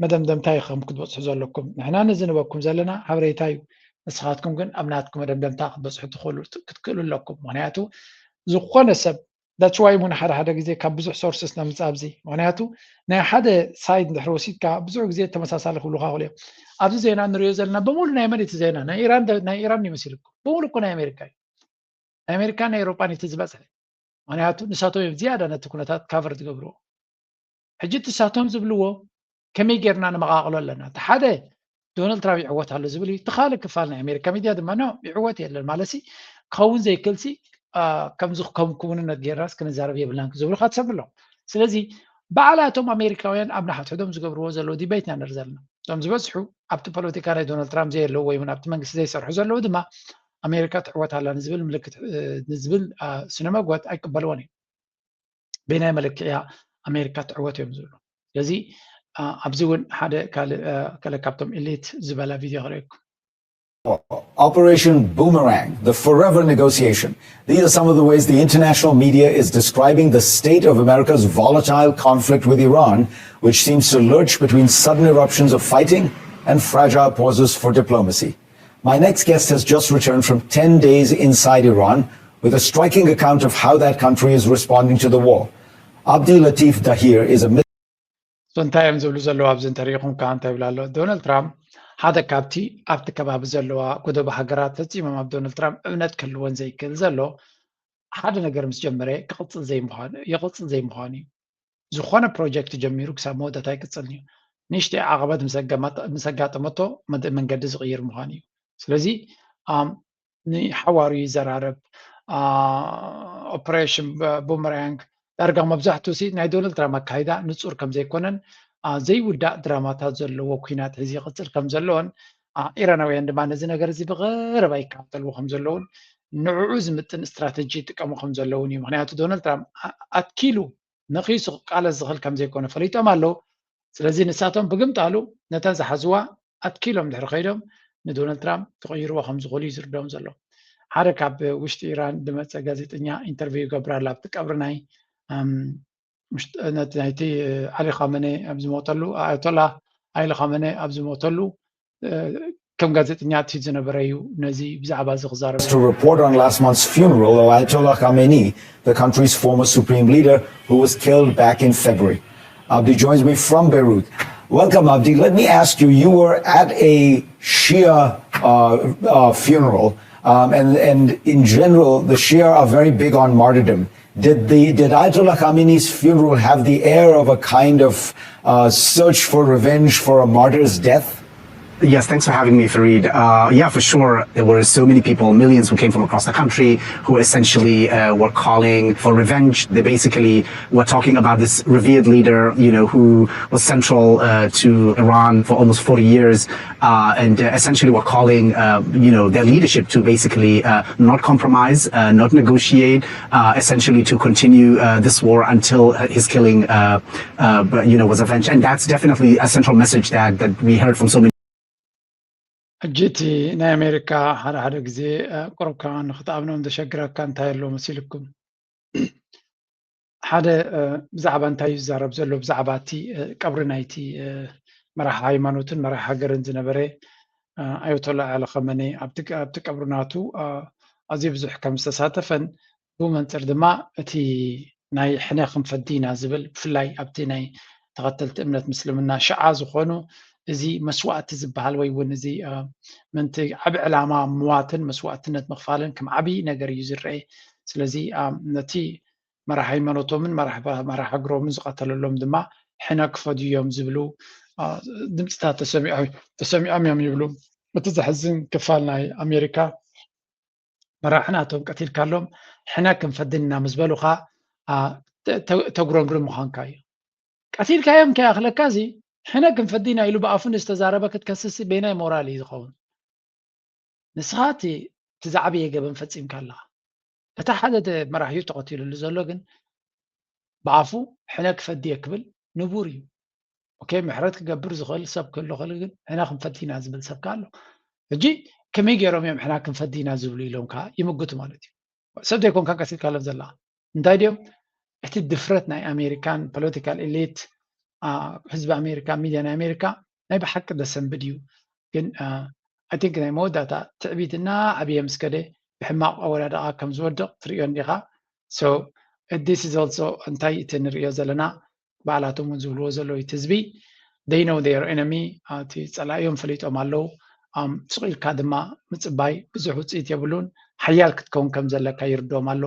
መደምደምታ ኢኹም ክትበፅሑ ዘለኩም። ንሕና ነዚ ንበኩም ዘለና ሓበሬታ እዩ። ንስኻትኩም ግን ኣብ ናትኩም መደምደምታ ክትበፅሑ ትኽእሉ ክትክእሉ ኣለኩም። ምክንያቱ ዝኾነ ሰብ that's why እውን ሓደ ሓደ ግዜ ካብ ብዙሕ sources ነምፅእ ኣብዚ። ምክንያቱ ናይ ሓደ side እንድሕር ወሲድካ ብዙሕ ግዜ ተመሳሳሊ ክብሉካ ይኽእሉ እዮም። ኣብዚ ዜና ንሪኦ ዘለና በሙሉ ናይ መን እቲ ዜና? ናይ ኢራን ደ- ናይ ኢራን ይመስልኩም? በሙሉ እኮ ናይ ኣሜሪካ እዩ። ናይ ኣሜሪካን ናይ ኤውሮጳን እቲ ዝበዝሐ። ምክንያቱ ንሳቶም እዮም ዝያዳ ነቲ ኩነታት cover ዝገብርዎ። ሕጂ እቲ ንሳቶም ዝብልዎ ከመይ ጌርና ንመቓቕሎ ኣለና? እቲ ሓደ ዶናልድ ትራምፕ ይዕወት ኣሎ ዝብል እዩ። እቲ ካልእ ክፋል ናይ ኣሜሪካ ሚድያ ድማ ኖ ይዕወት የለን ማለት ሲ ክኸውን ዘይክእል ሲ ከምዚ ከም ክውንነት ጌርናስ ክንዛረብ የብልናን ዝብሉካ ትሰምዕ ኣለኹ። ስለዚ ባዕላቶም ኣሜሪካውያን ኣብ ንሓድሕዶም ዝገብርዎ ዘለዉ debate ኢና ንርኢ ዘለና። እቶም ዝበዝሑ ኣብቲ ፖለቲካ ናይ ዶናልድ ትራምፕ ዘየለዉ ወይ እውን ኣብቲ መንግስቲ ዘይሰርሑ ዘለዉ ድማ ኣሜሪካ ትዕወት ኣላ ንዝብል ምልክት ንዝብል ስነ መግወት ኣይቅበልዎን እዮም። በናይ መለክዕያ ኣሜሪካ ትዕወት እዮም ዝብሉ። ስለዚ ኣብዚ እውን ሓደ ካልእ ገለ ካብቶም elite ዝበላ ቪድዮ ክርእየኩም። Operation Boomerang, the forever negotiation. These are some of the ways the international media is describing the state of America's volatile conflict with Iran, which seems to lurch between sudden eruptions of fighting and fragile pauses for diplomacy. My next guest has just returned from ten days inside Iran with a striking account of how that country is responding to the war. Abdi Latif Dahir is a እንታይ እዮም ዝብሉ ዘለዉ ኣብዚ እንተሪኢኹም ከዓ እንታይ ይብላ ኣሎ? ዶናልድ ትራምፕ ሓደ ካብቲ ኣብቲ ከባቢ ዘለዋ ጎደቦ ሃገራት ፈፂሞም ኣብ ዶናልድ ትራምፕ እምነት ክህልወን ዘይክእል ዘሎ ሓደ ነገር ምስ ጀመረ ክቕፅል ዘይምዃኑ የቕፅል ዘይምዃኑ እዩ። ዝኾነ ፕሮጀክት ጀሚሩ ክሳብ መወዳእታ ኣይቅፅልን እዩ። ንእሽተይ ዓቐበት ምስ ኣጋጠመቶ መንገዲ ዝቕይር ምዃኑ እዩ። ስለዚ ንሓዋሩ ይዘራረብ። ኦፕሬሽን ቡመራንግ ዳርጋ መብዛሕትኡ ሲ ናይ ዶናልድ ትራምፕ ኣካይዳ ንፁር ከም ዘይኮነን ዘይውዳእ ድራማታት ዘለዎ ኩናት ሕዚ ይቕፅል ከም ዘለዎን ኢራናውያን ድማ ነዚ ነገር እዚ ብቐረባ ይከታተልዎ ከም ዘለውን ንዕኡ ዝምጥን ስትራተጂ ይጥቀሙ ከም ዘለውን እዩ። ምክንያቱ ዶናልድ ትራምፕ ኣትኪሉ ነኺሱ ክቃለስ ዝኽእል ከም ዘይኮነ ፈሊጦም ኣለዉ። ስለዚ ንሳቶም ብግምጣሉ ነተን ዝሓዝዋ ኣትኪሎም ድሕሪ ከይዶም ንዶናልድ ትራምፕ ክቕይርዎ ከም ዝኽእሉ እዩ ዝርድኦም ዘሎ። ሓደ ካብ ውሽጢ ኢራን ዝመፀ ጋዜጠኛ ኢንተርቪው ይገብር ኣሎ ኣብቲ ቀብሪ ናይ ናይቲ ዓሊ ካመኔ ኣብ ዝሞተሉ ኣያቶላ ኣይሊ ካመኔ ኣብ ዝሞተሉ ከም ጋዜጠኛ እቲ ዝነበረ እዩ ነዚ ብዛዕባ እዚ ክዛረብ to report on last month's funeral of Ayatollah Khamenei, the country's former supreme leader, who was killed back in February. Abdi joins me from Beirut. Welcome, Abdi. Let me ask you, you were at a Shia uh, uh, funeral, um, and, and in general, the Shia are very big on martyrdom. Did the did Ayatollah Khamenei's funeral have the air of a kind of uh, search for revenge for a martyr's death? Yes, thanks for having me, Fareed. Uh, yeah, for sure. There were so many people, millions who came from across the country who essentially uh, were calling for revenge. They basically were talking about this revered leader, you know, who was central uh, to Iran for almost forty years uh, and uh, essentially were calling, uh, you know, their leadership to basically uh, not compromise, uh, not negotiate, uh, essentially to continue uh, this war until uh, his killing, uh, uh, but, you know, was avenged. And that's definitely a central message that, that we heard from so many. ሕጂ እቲ ናይ ኣሜሪካ ሓደ ሓደ ግዜ ቁሩብ ከዓ ንክትኣምኖም ዘሸግረካ እንታይ ኣሎ መሲልኩም? ሓደ ብዛዕባ እንታይ እዩ ዝዛረብ ዘሎ? ብዛዕባ እቲ ቀብሪ ናይቲ መራሒ ሃይማኖትን መራሒ ሃገርን ዝነበረ ኣያቶላ ዓሊ ኸመኒ ኣብቲ ቀብሪ ናቱ ኣዝዩ ብዙሕ ከም ዝተሳተፈን ብኡ መንፅር ድማ እቲ ናይ ሕነ ክንፈዲ ኢና ዝብል ብፍላይ ኣብቲ ናይ ተኸተልቲ እምነት ምስልምና ሽዓ ዝኾኑ እዚ መስዋእቲ ዝበሃል ወይ እውን እዚ ምንቲ ዓብ ዕላማ ምዋትን መስዋእትነት ምኽፋልን ከም ዓብዪ ነገር እዩ ዝረአ። ስለዚ ነቲ መራሒ ሃይማኖቶምን መራሒ ሃገሮምን ዝቐተለሎም ድማ ሕነ ክፈድዩ እዮም ዝብሉ ድምፅታት ተሰሚዖም እዮም ይብሉ። እቲ ዘሕዝን ክፋል ናይ ኣሜሪካ መራሕና እቶም ቀቲልካሎም ሕነ ክንፈድን ኢና ምስ በሉኻ ተጉረምርም ምዃንካ እዩ። ቀቲልካዮም ከይኣኽለካ እዚ ሕነ ክንፈዲ ኢና ኢሉ ብኣፉ ንዝተዛረበ ክትከስስ በየናይ ሞራል እዩ ዝኸውን? ንስኻ እቲ እቲ ዝዓበየ ገበን ፈፂምካ ኣለኻ። እቲ ሓደ መራሒኡ ተቐቲሉሉ ዘሎ ግን ብኣፉ ሕነ ክፈዲ እየ ክብል ንቡር እዩ። ኦኬ ምሕረት ክገብር ዝኽእል ሰብ ክህሉ ክእል ግን ሕነ ክንፈዲ ኢና ዝብል ሰብ ኣሎ። ሕጂ ከመይ ገይሮም እዮም ሕና ክንፈዲ ኢና ዝብሉ ኢሎም ከዓ ይምግቱ ማለት እዩ። ሰብ ዘይኮንካ ቀሲልካሎም ዘለኻ እንታይ ድዮም? እቲ ድፍረት ናይ ኣሜሪካን ፖለቲካል ኤሊት ህዝቢ ኣሜሪካ ሚድያ ናይ ኣሜሪካ ናይ ብሓቂ ደሰንብድ እዩ። ግን ኣይ ቲንክ ናይ መወዳእታ ትዕቢት እና ዓብየ ምስ ከደ ብሕማቕ ኣወዳድቓ ከም ዝወድቕ ትርእዮ እንዲኻ። ሶ this is also እንታይ እቲ ንሪኦ ዘለና ባዕላቶም እውን ዝብልዎ ዘለዉ እቲ ህዝቢ they know their enemy እቲ ፀላእዮም ፈሊጦም ኣለዉ። ስቕ ኢልካ ድማ ምፅባይ ብዙሕ ውፅኢት የብሉን። ሓያል ክትከውን ከም ዘለካ ይርድኦም ኣሎ።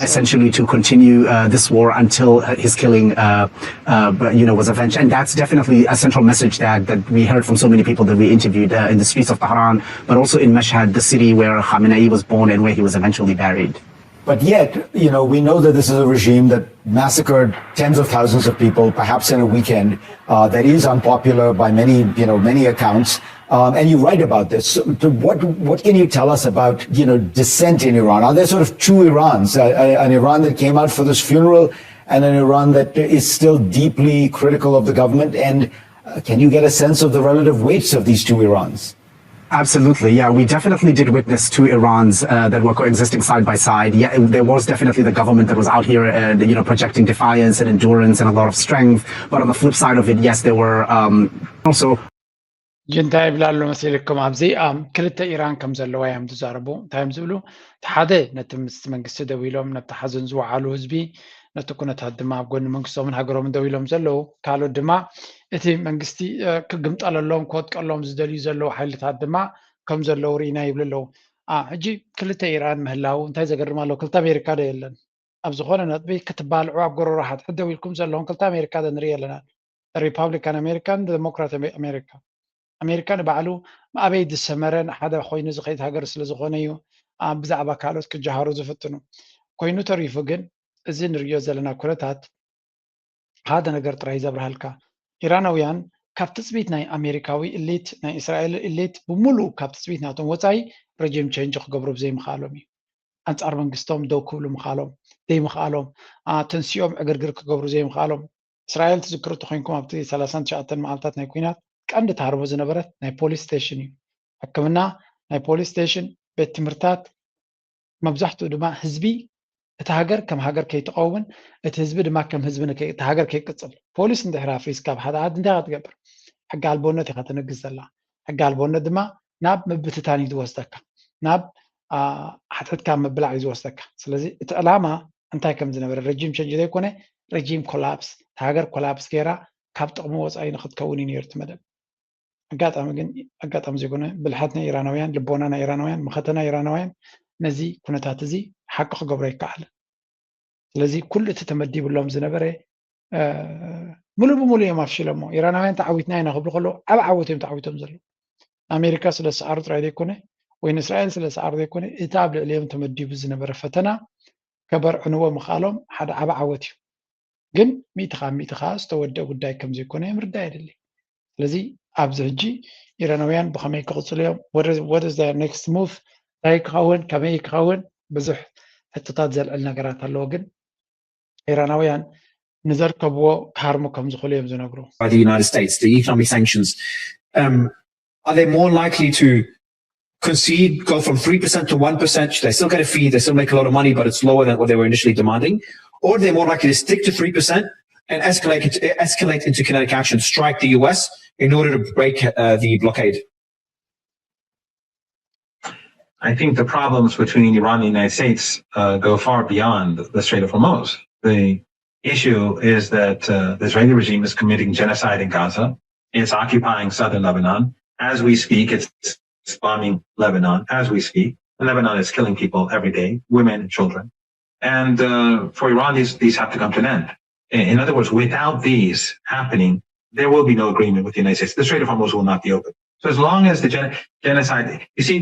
Essentially to continue uh, this war until uh, his killing uh, uh, you know, was avenged. And that's definitely a central message that, that we heard from so many people that we interviewed uh, in the streets of Tehran, but also in Mashhad, the city where Khamenei was born and where he was eventually buried. But yet, you know, we know that this is a regime that massacred tens of thousands of people, perhaps in a weekend, uh, that is unpopular by many, you know, many accounts. Um, and you write about this. So what what can you tell us about, you know, dissent in Iran? Are there sort of two Irans? Uh, an Iran that came out for this funeral, and an Iran that is still deeply critical of the government. And uh, can you get a sense of the relative weights of these two Irans? Absolutely, yeah. We definitely did witness two Irans uh, that were coexisting side by side. Yeah, there was definitely the government that was out here, uh, you know, projecting defiance and endurance and a lot of strength. But on the flip side of it, yes, there were um, also እንታይ ይብላ ኣሎ መሲልኩም ኣብዚ ክልተ ኢራን ከም ዘለዋ እዮም ዝዛረቡ። እንታይ እዮም ዝብሉ? እቲ ሓደ ነቲ ምስ መንግስቲ ደው ኢሎም ነብቲ ሓዘን ዝወዓሉ ህዝቢ ነቲ ኩነታት ድማ ኣብ ጎኒ መንግስቶምን ሃገሮምን ደው ኢሎም ዘለዉ፣ ካልኦት ድማ እቲ መንግስቲ ክግምጠለሎም ክወጥቀሎም ዝደልዩ ዘለዉ ሓይልታት ድማ ከም ዘለዉ ርኢና ይብሉ ኣለዉ። ሕጂ ክልተ ኢራን ምህላው እንታይ ዘገርም ኣለዎ? ክልተ ኣሜሪካ ዶ የለን? ኣብ ዝኾነ ነጥቢ ክትባልዑ ኣብ ጎረሮ ሓድሕድ ደው ኢልኩም ዘለኹም ክልተ ኣሜሪካ ዶ ንርኢ ኣለና? ሪፓብሊካን ኣሜሪካን ዴሞክራት ኣሜሪካ። ኣሜሪካ ንባዕሉ ኣበይ ዝሰመረ ሓደ ኮይኑ ዝኸይድ ሃገር ስለ ዝኾነ እዩ ብዛዕባ ካልኦት ክጀሃሩ ዝፍትኑ። ኮይኑ ተሪፉ ግን እዚ ንሪኦ ዘለና ኩነታት ሓደ ነገር ጥራይ ዘብርሃልካ። ኢራናውያን ካብ ትፅቢት ናይ ኣሜሪካዊ ኢሊት ናይ እስራኤል ኢሊት ብምሉእ ካብ ትፅቢት ናቶም ወፃኢ ረጂም ቸንጅ ክገብሩ ብዘይምኽኣሎም እዩ። ኣንፃር መንግስቶም ደው ክብሉ ምኽኣሎም ዘይምኽኣሎም ተንሲኦም ዕግርግር ክገብሩ ዘይምኽኣሎም። እስራኤል ትዝክሩ ተኮይንኩም ኣብቲ ሰላሳን ትሽዓተን መዓልታት ናይ ኩናት ቀንዲ ተሃርቦ ዝነበረት ናይ ፖሊስ ስቴሽን እዩ። ሕክምና ናይ ፖሊስ ስቴሽን ቤት ትምህርታት መብዛሕትኡ ድማ ህዝቢ እቲ ሃገር ከም ሃገር ከይትቀውምን እቲ ህዝቢ ድማ ከም ህዝቢ እቲ ሃገር ከይቅፅል ፖሊስ እንድሕር ኣፍሪስካ ኣብ ሓደ ዓዲ እንታይ ክትገብር ሕጊ ኣልቦነት ኢካ ተነግስ ዘላ ሕጊ ኣልቦነት ድማ ናብ ምብትታን እዩ ዝወስደካ ናብ ሓትሕትካ ምብላዕ እዩ ዝወስደካ ስለዚ እቲ ዕላማ እንታይ ከም ዝነበረ ረጂም ቸንጅ ዘይኮነ ረጂም ኮላፕስ እቲ ሃገር ኮላፕስ ገይራ ካብ ጥቅሚ ወፃኢ ንክትከውን እዩ ነይሩ እቲ መደብ ኣጋጣሚ ግን ኣጋጣሚ ዘይኮነ ብልሓት ናይ ኢራናውያን ልቦና ናይ ኢራናውያን መኸተ ናይ ኢራናውያን ነዚ ኩነታት እዚ ሓቂ ክገብሮ ይከኣል ስለዚ ኩሉ እቲ ተመዲብሎም ዝነበረ ሙሉ ብሙሉ እዮም ኣፍሽሎሞ ኢራናውያን ተዓዊትና ኢና ክብሉ ከለዉ ዓብ ዓወት እዮም ተዓዊቶም ዘለዉ ኣሜሪካ ስለ ዝሰዓሩ ጥራይ ዘይኮነ ወይ ንእስራኤል ስለ ዝሰዓሩ ዘይኮነ እቲ ኣብ ልዕሊኦም ተመዲቡ ዝነበረ ፈተና ከበርዕንዎ ምኽኣሎም ሓደ ዓብ ዓወት እዩ ግን ሚእቲ ካብ ሚእቲ ከዓ ዝተወደአ ጉዳይ ከም ዘይኮነ ምርዳእ የድሊ ስለዚ ኣብዚ ሕጂ ኢራናውያን ብኸመይ ክቕፅሉ እዮም what is their next move እንታይ ክኸውን ከመይ ክኸውን ብዙሕ ሕቶታት ዘልዕል ነገራት ኣለዎ ግን ኢራናውያን ንዘርከብዎ ክሃርሙ ከም ዝኽእሉ እዮም ዝነግሩ by the United States, the economic sanctions, um, are they more likely to concede, go from three percent to one percent? They still get a fee, they still make a lot of money, but it's lower than what they were initially demanding. Or they're more likely to stick to three percent and escalate, it, escalate into kinetic action, strike the U S in order to break uh, the blockade. I think the problems between Iran and the United States uh, go far beyond the Strait of Hormuz. The issue is that uh, the Israeli regime is committing genocide in Gaza. It's occupying southern Lebanon. As we speak, it's bombing Lebanon as we speak. Lebanon is killing people every day, women and children. And uh, for Iran, these, these have to come to an end. In other words, without these happening, there will be no agreement with the United States. The Strait of Hormuz will not be open. So as long as the gen- genocide, you see,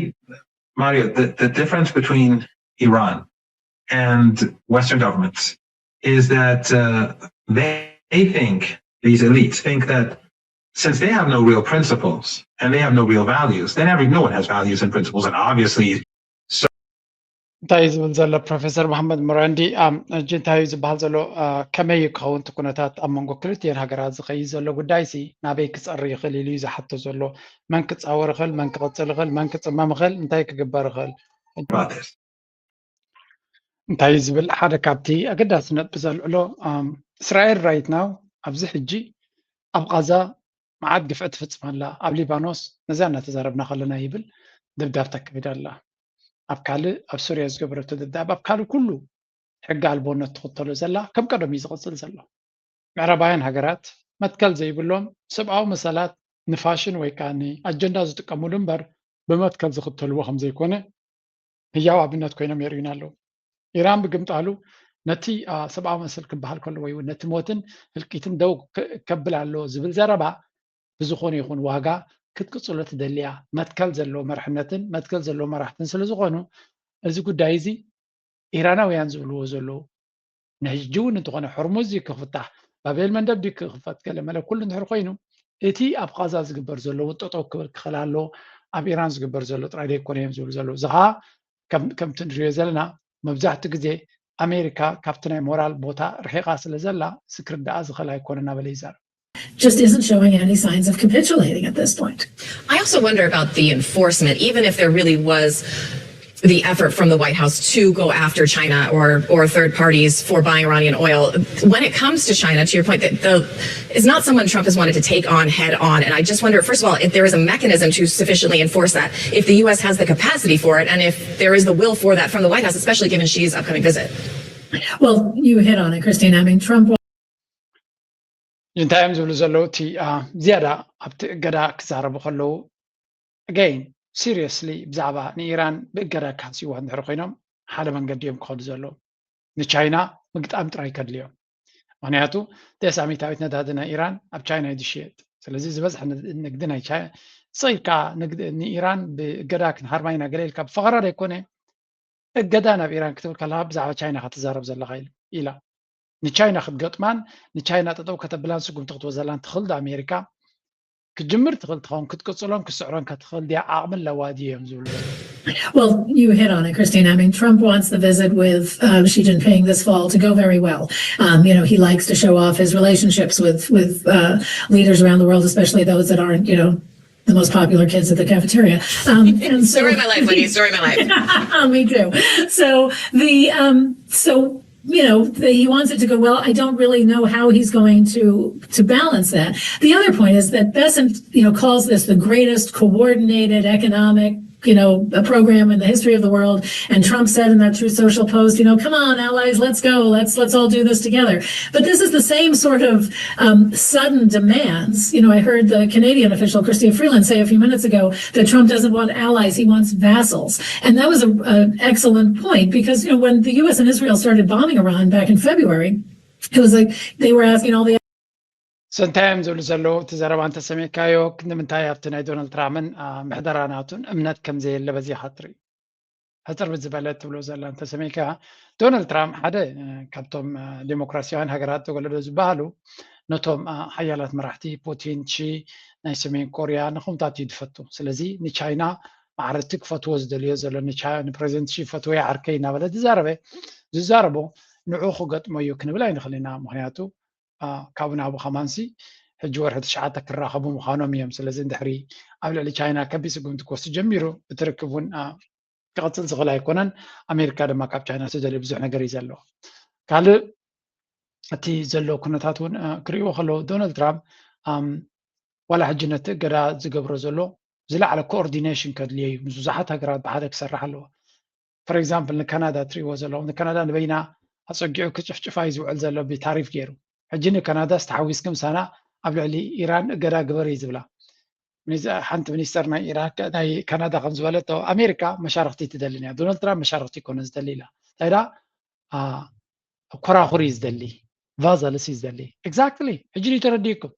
Mario, the, the difference between Iran and Western governments is that uh, they, they think, these elites think that since they have no real principles and they have no real values, then every, no one has values and principles. And obviously, እንታይ እዩ ዝብል ዘሎ ፕሮፌሰር መሓመድ ሙራንዲ ሕጂ እንታይ እዩ ዝበሃል ዘሎ ከመይ እዩ ክኸውን እቲ ኩነታት ኣብ መንጎ ክልቲኤን ሃገራት ዝኸይድ ዘሎ ጉዳይ ሲ ናበይ ክፀሪ ይኽእል ኢሉ እዩ ዝሓቶ ዘሎ መን ክፃወር ይኽእል መን ክቕፅል ይኽእል መን ክፅመም ይኽእል እንታይ ክግበር ይኽእል እንታይ እዩ ዝብል ሓደ ካብቲ ኣገዳሲ ነጥቢ ዘልዕሎ እስራኤል right now ኣብዚ ሕጂ ኣብ ቃዛ መዓት ግፍዒ ትፍፅም ኣላ ኣብ ሊባኖስ ነዛ እናተዛረብና ከለና ይብል ደብዳብ ተካይዳ ኣላ ኣብ ካልእ ኣብ ሱርያ ዝገበረቶ ደብዳብ ኣብ ካልእ ኩሉ ሕጊ ኣልቦነት ትኽተሎ ዘላ ከም ቀደም እዩ ዝቕፅል ዘሎ። ምዕራባውያን ሃገራት መትከል ዘይብሎም ሰብኣዊ መሰላት ንፋሽን ወይ ከዓ ንኣጀንዳ ዝጥቀሙሉ እምበር ብመትከል ዝኽተልዎ ከም ዘይኮነ ህያው ኣብነት ኮይኖም የርእዩና ኣለዉ። ኢራን ብግምጣሉ ነቲ ሰብኣዊ መሰል ክበሃል ከሎ ወይ እውን ነቲ ሞትን ህልቂትን ደው ከብል ኣሎ ዝብል ዘረባ ብዝኾነ ይኹን ዋጋ ክትቅፅሎ ትደልያ መትከል ዘለዎ መርሕነትን መትከል ዘለዎ መራሕትን ስለ ዝኾኑ እዚ ጉዳይ እዚ ኢራናውያን ዝብልዎ ዘለዉ ንሕጂ እውን እንተኾነ ሕርሙዝ ክፍታሕ ባቤል መንደብ ክኽፈት ገለ መለ ኩሉ እንድሕር ኮይኑ እቲ ኣብ ቃዛ ዝግበር ዘሎ እውን ጠጠው ክብል ክኽእል ኣሎ ኣብ ኢራን ዝግበር ዘሎ ጥራይ ዘይኮነ እዮም ዝብሉ ዘለዉ እዚ ከዓ ከምቲ ንሪኦ ዘለና መብዛሕትኡ ግዜ ኣሜሪካ ካብቲ ናይ ሞራል ቦታ ርሒቓ ስለ ዘላ እዚ ክርዳኣ ዝኽእል ኣይኮነ እናበለ ይዛረብ just isn't showing any signs of capitulating at this point. I also wonder about the enforcement, even if there really was the effort from the White House to go after China or, or third parties for buying Iranian oil. When it comes to China, to your point, that the it's not someone Trump has wanted to take on head on. And I just wonder, first of all, if there is a mechanism to sufficiently enforce that, if the U S has the capacity for it, and if there is the will for that from the White House, especially given Xi's upcoming visit. Well, you hit on it, Christine. I mean, Trump እንታይ እዮም ዝብሉ ዘለዉ እቲ ዝያዳ ኣብቲ እገዳ ክዛረቡ ከለዉ again seriously ብዛዕባ ንኢራን ብእገዳ ክሃስይዋ እንድሕር ኮይኖም ሓደ መንገዲ እዮም ክኸዱ ዘለዉ ንቻይና ምግጣም ጥራይ ከድልዮም ምክንያቱ ደሳሚታዊት ነዳዲ ናይ ኢራን ኣብ ቻይና እዩ ዝሽየጥ ስለዚ ዝበዝሐ ንግዲ ናይ ቻይና ስቕ ኢልካ ንኢራን ብእገዳ ክንሃርማ ኢና ገለ ኢልካ ብፈኸራ ዘይኮነ እገዳ ናብ ኢራን ክትብል ከለካ ብዛዕባ ቻይና ክትዛረብ ዘለካ ኢላ ንቻይና ክትገጥማን ንቻይና ጠጠው ከተብላን ስጉምቲ ክትወ ዘላን ትኽእል ዶ ኣሜሪካ ክትጅምር ትኽእል ትኸውን ክትቅፅሎም ክትስዕሮን ከትኽእል ድያ ዓቕሚ ኣለዋ ድዮም ዝብሉ Well, you hit on it, Christine. I mean, Trump wants the visit with uh, Xi Jinping this fall to go very well. Um, you know, he likes to show off his relationships with with uh, leaders around the world, especially those that aren't, you know, the most popular kids at the cafeteria. Um, and so, story of my life, ladies. Story of my life. Me too. So the um, so you know the, he wants it to go well. I don't really know how he's going to to balance that. The other point is that Bessent, you know, calls this the greatest coordinated economic you know, a program in the history of the world. And Trump said in that Truth Social post, you know, come on, allies, let's go, let's let's all do this together. But this is the same sort of um, sudden demands. You know, I heard the Canadian official Christia Freeland say a few minutes ago that Trump doesn't want allies; he wants vassals. And that was an excellent point because you know when the U S and Israel started bombing Iran back in February, it was like they were asking all the ሰንታይ እዮም ዝብሉ ዘለዉ እቲ ዘረባ እንተሰሚዕካዮ ክንዲ ምንታይ ኣብቲ ናይ ዶናልድ ትራምፕን ምሕደራ ናቱን እምነት ከም ዘየለ በዚኻ ትርኢ ሕፅር ብዝበለ ትብሎ ዘላ እንተሰሚዕካ ዶናልድ ትራምፕ ሓደ ካብቶም ዴሞክራሲያውያን ሃገራት ተወለዶ ዝበሃሉ ነቶም ሓያላት መራሕቲ ፑቲን ቺ ናይ ሰሜን ኮርያ ንኹምታት እዩ ዝፈቱ ስለዚ ንቻይና ማዕረቲ ክፈትዎ ዝደልዮ ዘሎ ንፕሬዚደንት ሺ ፈትወ ዓርከይ እናበለ ዝዛረበ ዝዛረቦ ንዑ ክገጥሞ እዩ ክንብል ኣይንኽእል ኢና ምክንያቱ ካብኡ ናብኡ ከማንሲ ሕጂ ወርሒ ትሽዓተ ክራኸቡ ምዃኖም እዮም ስለዚ እንድሕሪ ኣብ ልዕሊ ቻይና ከቢድ ስጉምቲ ክወስድ ጀሚሩ እቲ ርክብ እውን ክቐፅል ዝኽእል ኣይኮነን ኣሜሪካ ድማ ካብ ቻይና ትደልዩ ብዙሕ ነገር እዩ ዘሎ ካልእ እቲ ዘሎ ኩነታት እውን ክርእይዎ ከለዉ ዶናልድ ትራምፕ ዋላ ሕጂ ነቲ እገዳ ዝገብሮ ዘሎ ዝለዓለ ኮኦርዲኔሽን ከድልዮ እዩ ምስ ብዙሓት ሃገራት ብሓደ ክሰርሕ ኣለዎ for example ንካናዳ ትርእይዎ ዘለኹም ንካናዳ ንበይና ኣፀጊዑ ክጭፍጭፋ እዩ ዝውዕል ዘሎ ብታሪፍ ገይሩ ሕጂ ንካናዳ ዝተሓዊስኪ ምሳና ኣብ ልዕሊ ኢራን እገዳ ግበሪ እዩ ዝብላ ሓንቲ ሚኒስተር ናይ ኢራን ናይ ካናዳ ከም ዝበለቶ ኣሜሪካ መሻርክቲ ትደሊ እያ ዶናልድ ትራምፕ መሻርክቲ ይኮነ ዝደሊ ኢላ እንታይ ዳ ኮራኹር እዩ ዝደሊ ቫዘልስ እዩ ዝደሊ exactly ሕጂ እዩ ተረዲእኩም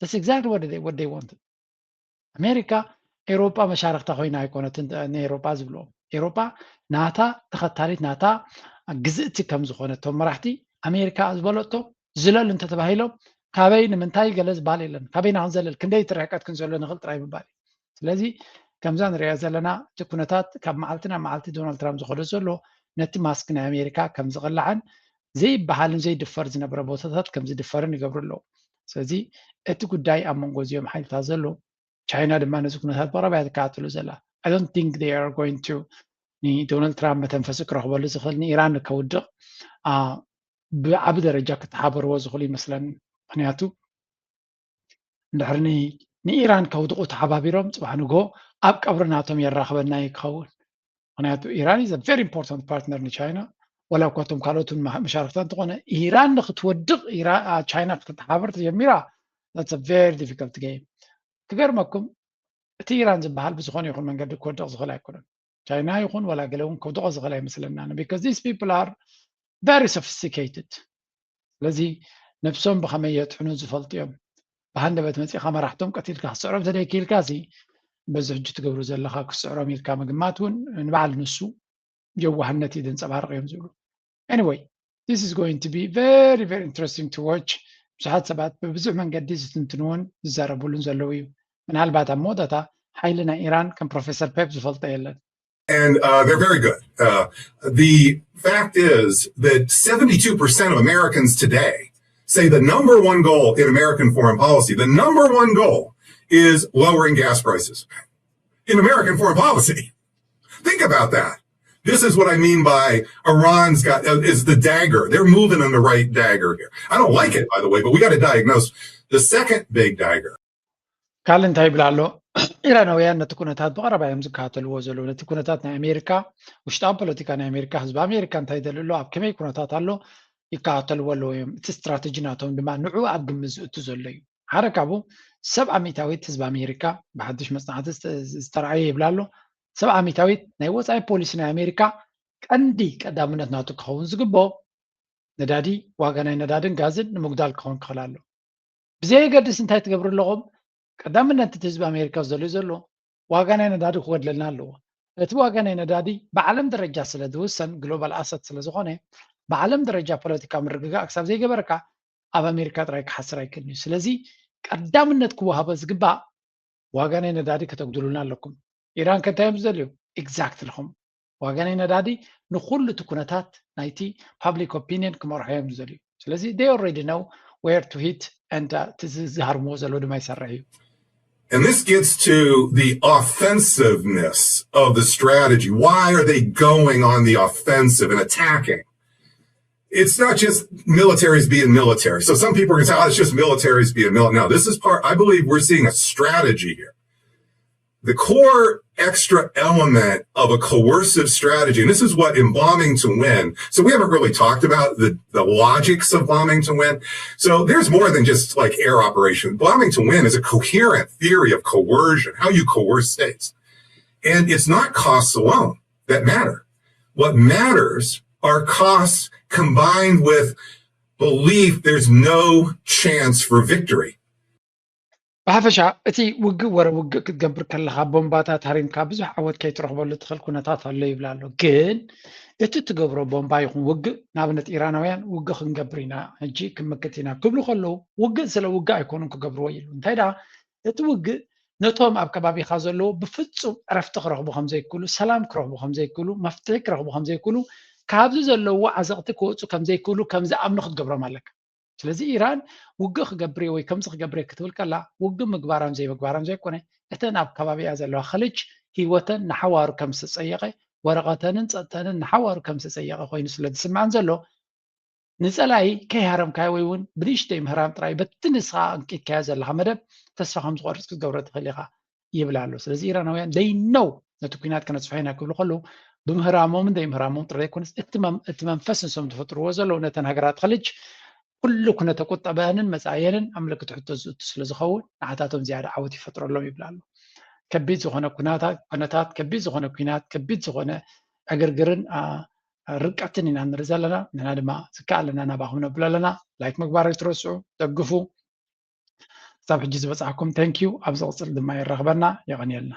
that's exactly what they, what they wanted ኣሜሪካ ኤሮጳ መሻርክታ ኮይና ኣይኮነትን ንኤሮጳ ዝብልዎም ኤሮጳ ናታ ተኸታሊት ናታ ግዝእቲ ከም ዝኾነ እቶም መራሕቲ ኣሜሪካ ዝበለቶ ዝለሉ እንተተባሂሎም ካበይ ንምንታይ ገለ ዝበሃል የለን ካበይና ክንዘለል ክንደይ ትርሕቀት ክንዘሎ ንኽእል ጥራይ ምባል እዩ ስለዚ ከምዛ ንሪኦ ዘለና እቲ ኩነታት ካብ መዓልቲ ናብ መዓልቲ ዶናልድ ትራምፕ ዝኸዶ ዘሎ ነቲ ማስክ ናይ ኣሜሪካ ከም ዝቕላዕን ዘይበሃልን ዘይድፈር ዝነበረ ቦታታት ከም ዝድፈርን ይገብሩ ኣለዉ ስለዚ እቲ ጉዳይ ኣብ መንጎ እዚኦም ሓይልታት ዘሎ ቻይና ድማ ነዚ ኩነታት ብቐረባ እያ ትከታተሎ ዘላ I don't think they are going to ንዶናልድ ትራምፕ መተንፈሲ ክረኽበሉ ዝኽእል ንኢራን ከውድቕ ብዓቢ ደረጃ ክተሓበርዎ ዝኽእሉ ይመስለኒ ምክንያቱ እንድሕር ንኢራን ከውድቑ ተሓባቢሮም ፅባሕ ንግሆ ኣብ ቀብሪ ናቶም የራኽበና እዩ ክኸውን ምክንያቱ ኢራን is a very important partner ንቻይና ወላ እኳ እቶም ካልኦትን መሻርክታ እንተኾነ ኢራን ንክትወድቕ ቻይና ክትተሓባበር ተጀሚራ very difficult game። ክገርመኩም እቲ ኢራን ዝበሃል ብዝኾነ ይኹን መንገዲ ክወድቕ ዝኽእል ኣይኮነን። ቻይና ይኹን ወላ ገለ እውን ክውድቖ ዝኽእል ኣይመስለናን because these people are very sophisticated። ስለዚ ነብሶም ብኸመይ የጥሕኑ ዝፈልጡ እዮም። ብሃንደበት መፂእካ መራሕቶም ቀቲልካ ክስዕሮም ተደይክኢልካ ሲ በዚ ሕጂ ትገብሩ ዘለካ ክስዕሮም ኢልካ ምግማት እውን ንበዓል ንሱ የዋህነት እዩ ዘንፀባርቕ እዮም ዝብሉ። Anyway, this is going to be very very interesting to watch። ብዙሓት ሰባት ብብዙሕ መንገዲ ዝትንትንዎን ዝዛረቡሉን ዘለዉ እዩ። ምናልባት ኣብ መወዳእታ ሓይሊ ናይ ኢራን ከም ፕሮፌሰር ፔፕ ዝፈልጦ የለን። And uh, they're very good. Uh, the fact is that seventy-two percent of Americans today say the number one goal in American foreign policy, the number one goal is lowering gas prices in American foreign policy. Think about that. This is what I mean by Iran's got uh, is the dagger. They're moving on the right dagger here. I don't like it, by the way, but we got to diagnose the second big dagger. ካልእ እንታይ ይብል ኣሎ? ኢራናውያን ነቲ ኩነታት ብቐረባ እዮም ዝከታተልዎ ዘለዉ። ነቲ ኩነታት ናይ ኣሜሪካ፣ ውሽጣዊ ፖለቲካ ናይ ኣሜሪካ፣ ህዝቢ ኣሜሪካ እንታይ ይደሊ ኣሎ፣ ኣብ ከመይ ኩነታት ኣሎ ይከታተልዎ ኣለዉ እዮም። እቲ ስትራተጂ ናቶም ድማ ንዑ ኣብ ግምት ዝእቱ ዘሎ እዩ። ሓደ ካብኡ ሰብዓ ሚእታዊት ህዝቢ ኣሜሪካ ብሓድሽ መፅናዕቲ ዝተረኣየ ይብል ኣሎ። ሰብዓ ሚእታዊት ናይ ወፃኢ ፖሊሲ ናይ ኣሜሪካ ቀንዲ ቀዳምነት ናቱ ክኸውን ዝግብኦ ነዳዲ፣ ዋጋ ናይ ነዳድን ጋዝን ንምጉዳል ክኸውን ክኽእል ኣሎ። ብዘየገድስ እንታይ ትገብሩ ኣለኹም? ቀዳምነት እቲ ህዝቢ ኣሜሪካ ዝደልዩ ዘሎ ዋጋ ናይ ነዳዲ ክጎድለልና ኣለዎ። እቲ ዋጋ ናይ ነዳዲ ብዓለም ደረጃ ስለ ዝውሰን ግሎባል ኣሰት ስለ ዝኾነ ብዓለም ደረጃ ፖለቲካ ምርግጋእ ክሳብ ዘይገበርካ ኣብ ኣሜሪካ ጥራይ ክሓስር ኣይክእልን እዩ። ስለዚ ቀዳምነት ክወሃቦ ዝግባእ ዋጋ ናይ ነዳዲ ከተጉድሉልና ኣለኩም። ኢራን ከ እንታይ እዮም ዝደልዩ? ኤግዛክትሊ ኹም ዋጋ ናይ ነዳዲ ንኩሉ እቲ ኩነታት ናይቲ ፓብሊክ ኦፒኒየን ክመርሖ እዮም ዝደልዩ። ስለዚ they already know where to hit and ዝሃርምዎ ዘለዉ ድማ ይሰርሕ እዩ። And this gets to the offensiveness of the strategy. Why are they going on the offensive and attacking? It's not just militaries being military. So some people are going to say, oh, it's just militaries being military. No, this is part, I believe we're seeing a strategy here. The core extra element of a coercive strategy, and this is what in Bombing to Win, so we haven't really talked about the, the logics of Bombing to Win. So there's more than just like air operation. Bombing to Win is a coherent theory of coercion, how you coerce states. And it's not costs alone that matter. What matters are costs combined with belief there's no chance for victory. ብሓፈሻ እቲ ውግእ ወረ ውግእ ክትገብር ከለካ ቦምባታት ሃሪምካ ብዙሕ ዓወት ከይትረክበሉ ትኽእል ኩነታት ኣሎ ይብል ኣሎ። ግን እቲ ትገብሮ ቦምባ ይኹን ውግእ ንኣብነት ኢራናውያን ውግእ ክንገብር ኢና ሕጂ ክንምክት ኢና ክብሉ ከለዉ ውግእ ስለ ውግእ ኣይኮኑን ክገብርዎ ኢሉ እንታይ ደኣ እቲ ውግእ ነቶም ኣብ ከባቢኻ ዘለዉ ብፍጹም ዕረፍቲ ክረኽቡ ከም ዘይክእሉ፣ ሰላም ክረኽቡ ከም ዘይክእሉ፣ መፍትሒ ክረኽቡ ከም ዘይክእሉ፣ ካብዚ ዘለውዎ ዓዘቕቲ ክወጹ ከም ዘይክእሉ ከም ዝኣምኑ ክትገብሮም ኣለካ። ስለዚ ኢራን ውግእ ክገብር እየ ወይ ከምዚ ክገብር እየ ክትብል ከላ ውግእ ምግባራን ዘይምግባራን ዘይኮነ እተን ኣብ ከባቢኣ ዘለዋ ኸልጅ ህይወተን ንሓዋሩ ከም ዝተጸየቐ ወረቐተንን ጸጥተንን ንሓዋሩ ከም ዝተጸየቐ ኮይኑ ስለ ዝስምዐን ዘሎ ንጸላኢ ከይሃረምካዮ ወይ እውን ብንእሽተይ ምህራም ጥራይ በቲ ንስኻ ኣንቂድካዮ ዘለኻ መደብ ተስፋ ከም ዝቆርጽ ክትገብሮ ትኽእል ኢኻ ይብል ኣሎ። ስለዚ ኢራናውያን they know ነቲ ኲናት ከነስፍሖ ኢና ክብሉ ከለዉ ብምህራሞምን ዘይምህራሞም ጥራይ ዘይኮነስ እቲ መንፈስ ንሶም ዝፈጥርዎ ዘለዉ ነተን ሃገራት ኸልጅ ኩሉ ኩነተ ቁጠበአንን መጻእየንን ኣብ ምልክት ሕቶ ዝእቱ ስለ ዝኸውን ንዓታቶም ዝያዳ ዓወት ይፈጥረሎም ይብል ኣሎ። ከቢድ ዝኾነ ኩነታት ከቢድ ዝኾነ ኲናት ከቢድ ዝኾነ ዕግርግርን ርቀትን ኢና ንርኢ ዘለና። ንሕና ድማ ዝከኣለና ናባኹም ነብሎ ኣለና። ላይክ ምግባር ኣይትረስዑ፣ ደግፉ። ክሳብ ሕጂ ዝበጻሕኩም thank you። ኣብ ዝቕጽል ድማ የራኽበና። የቐንየልና።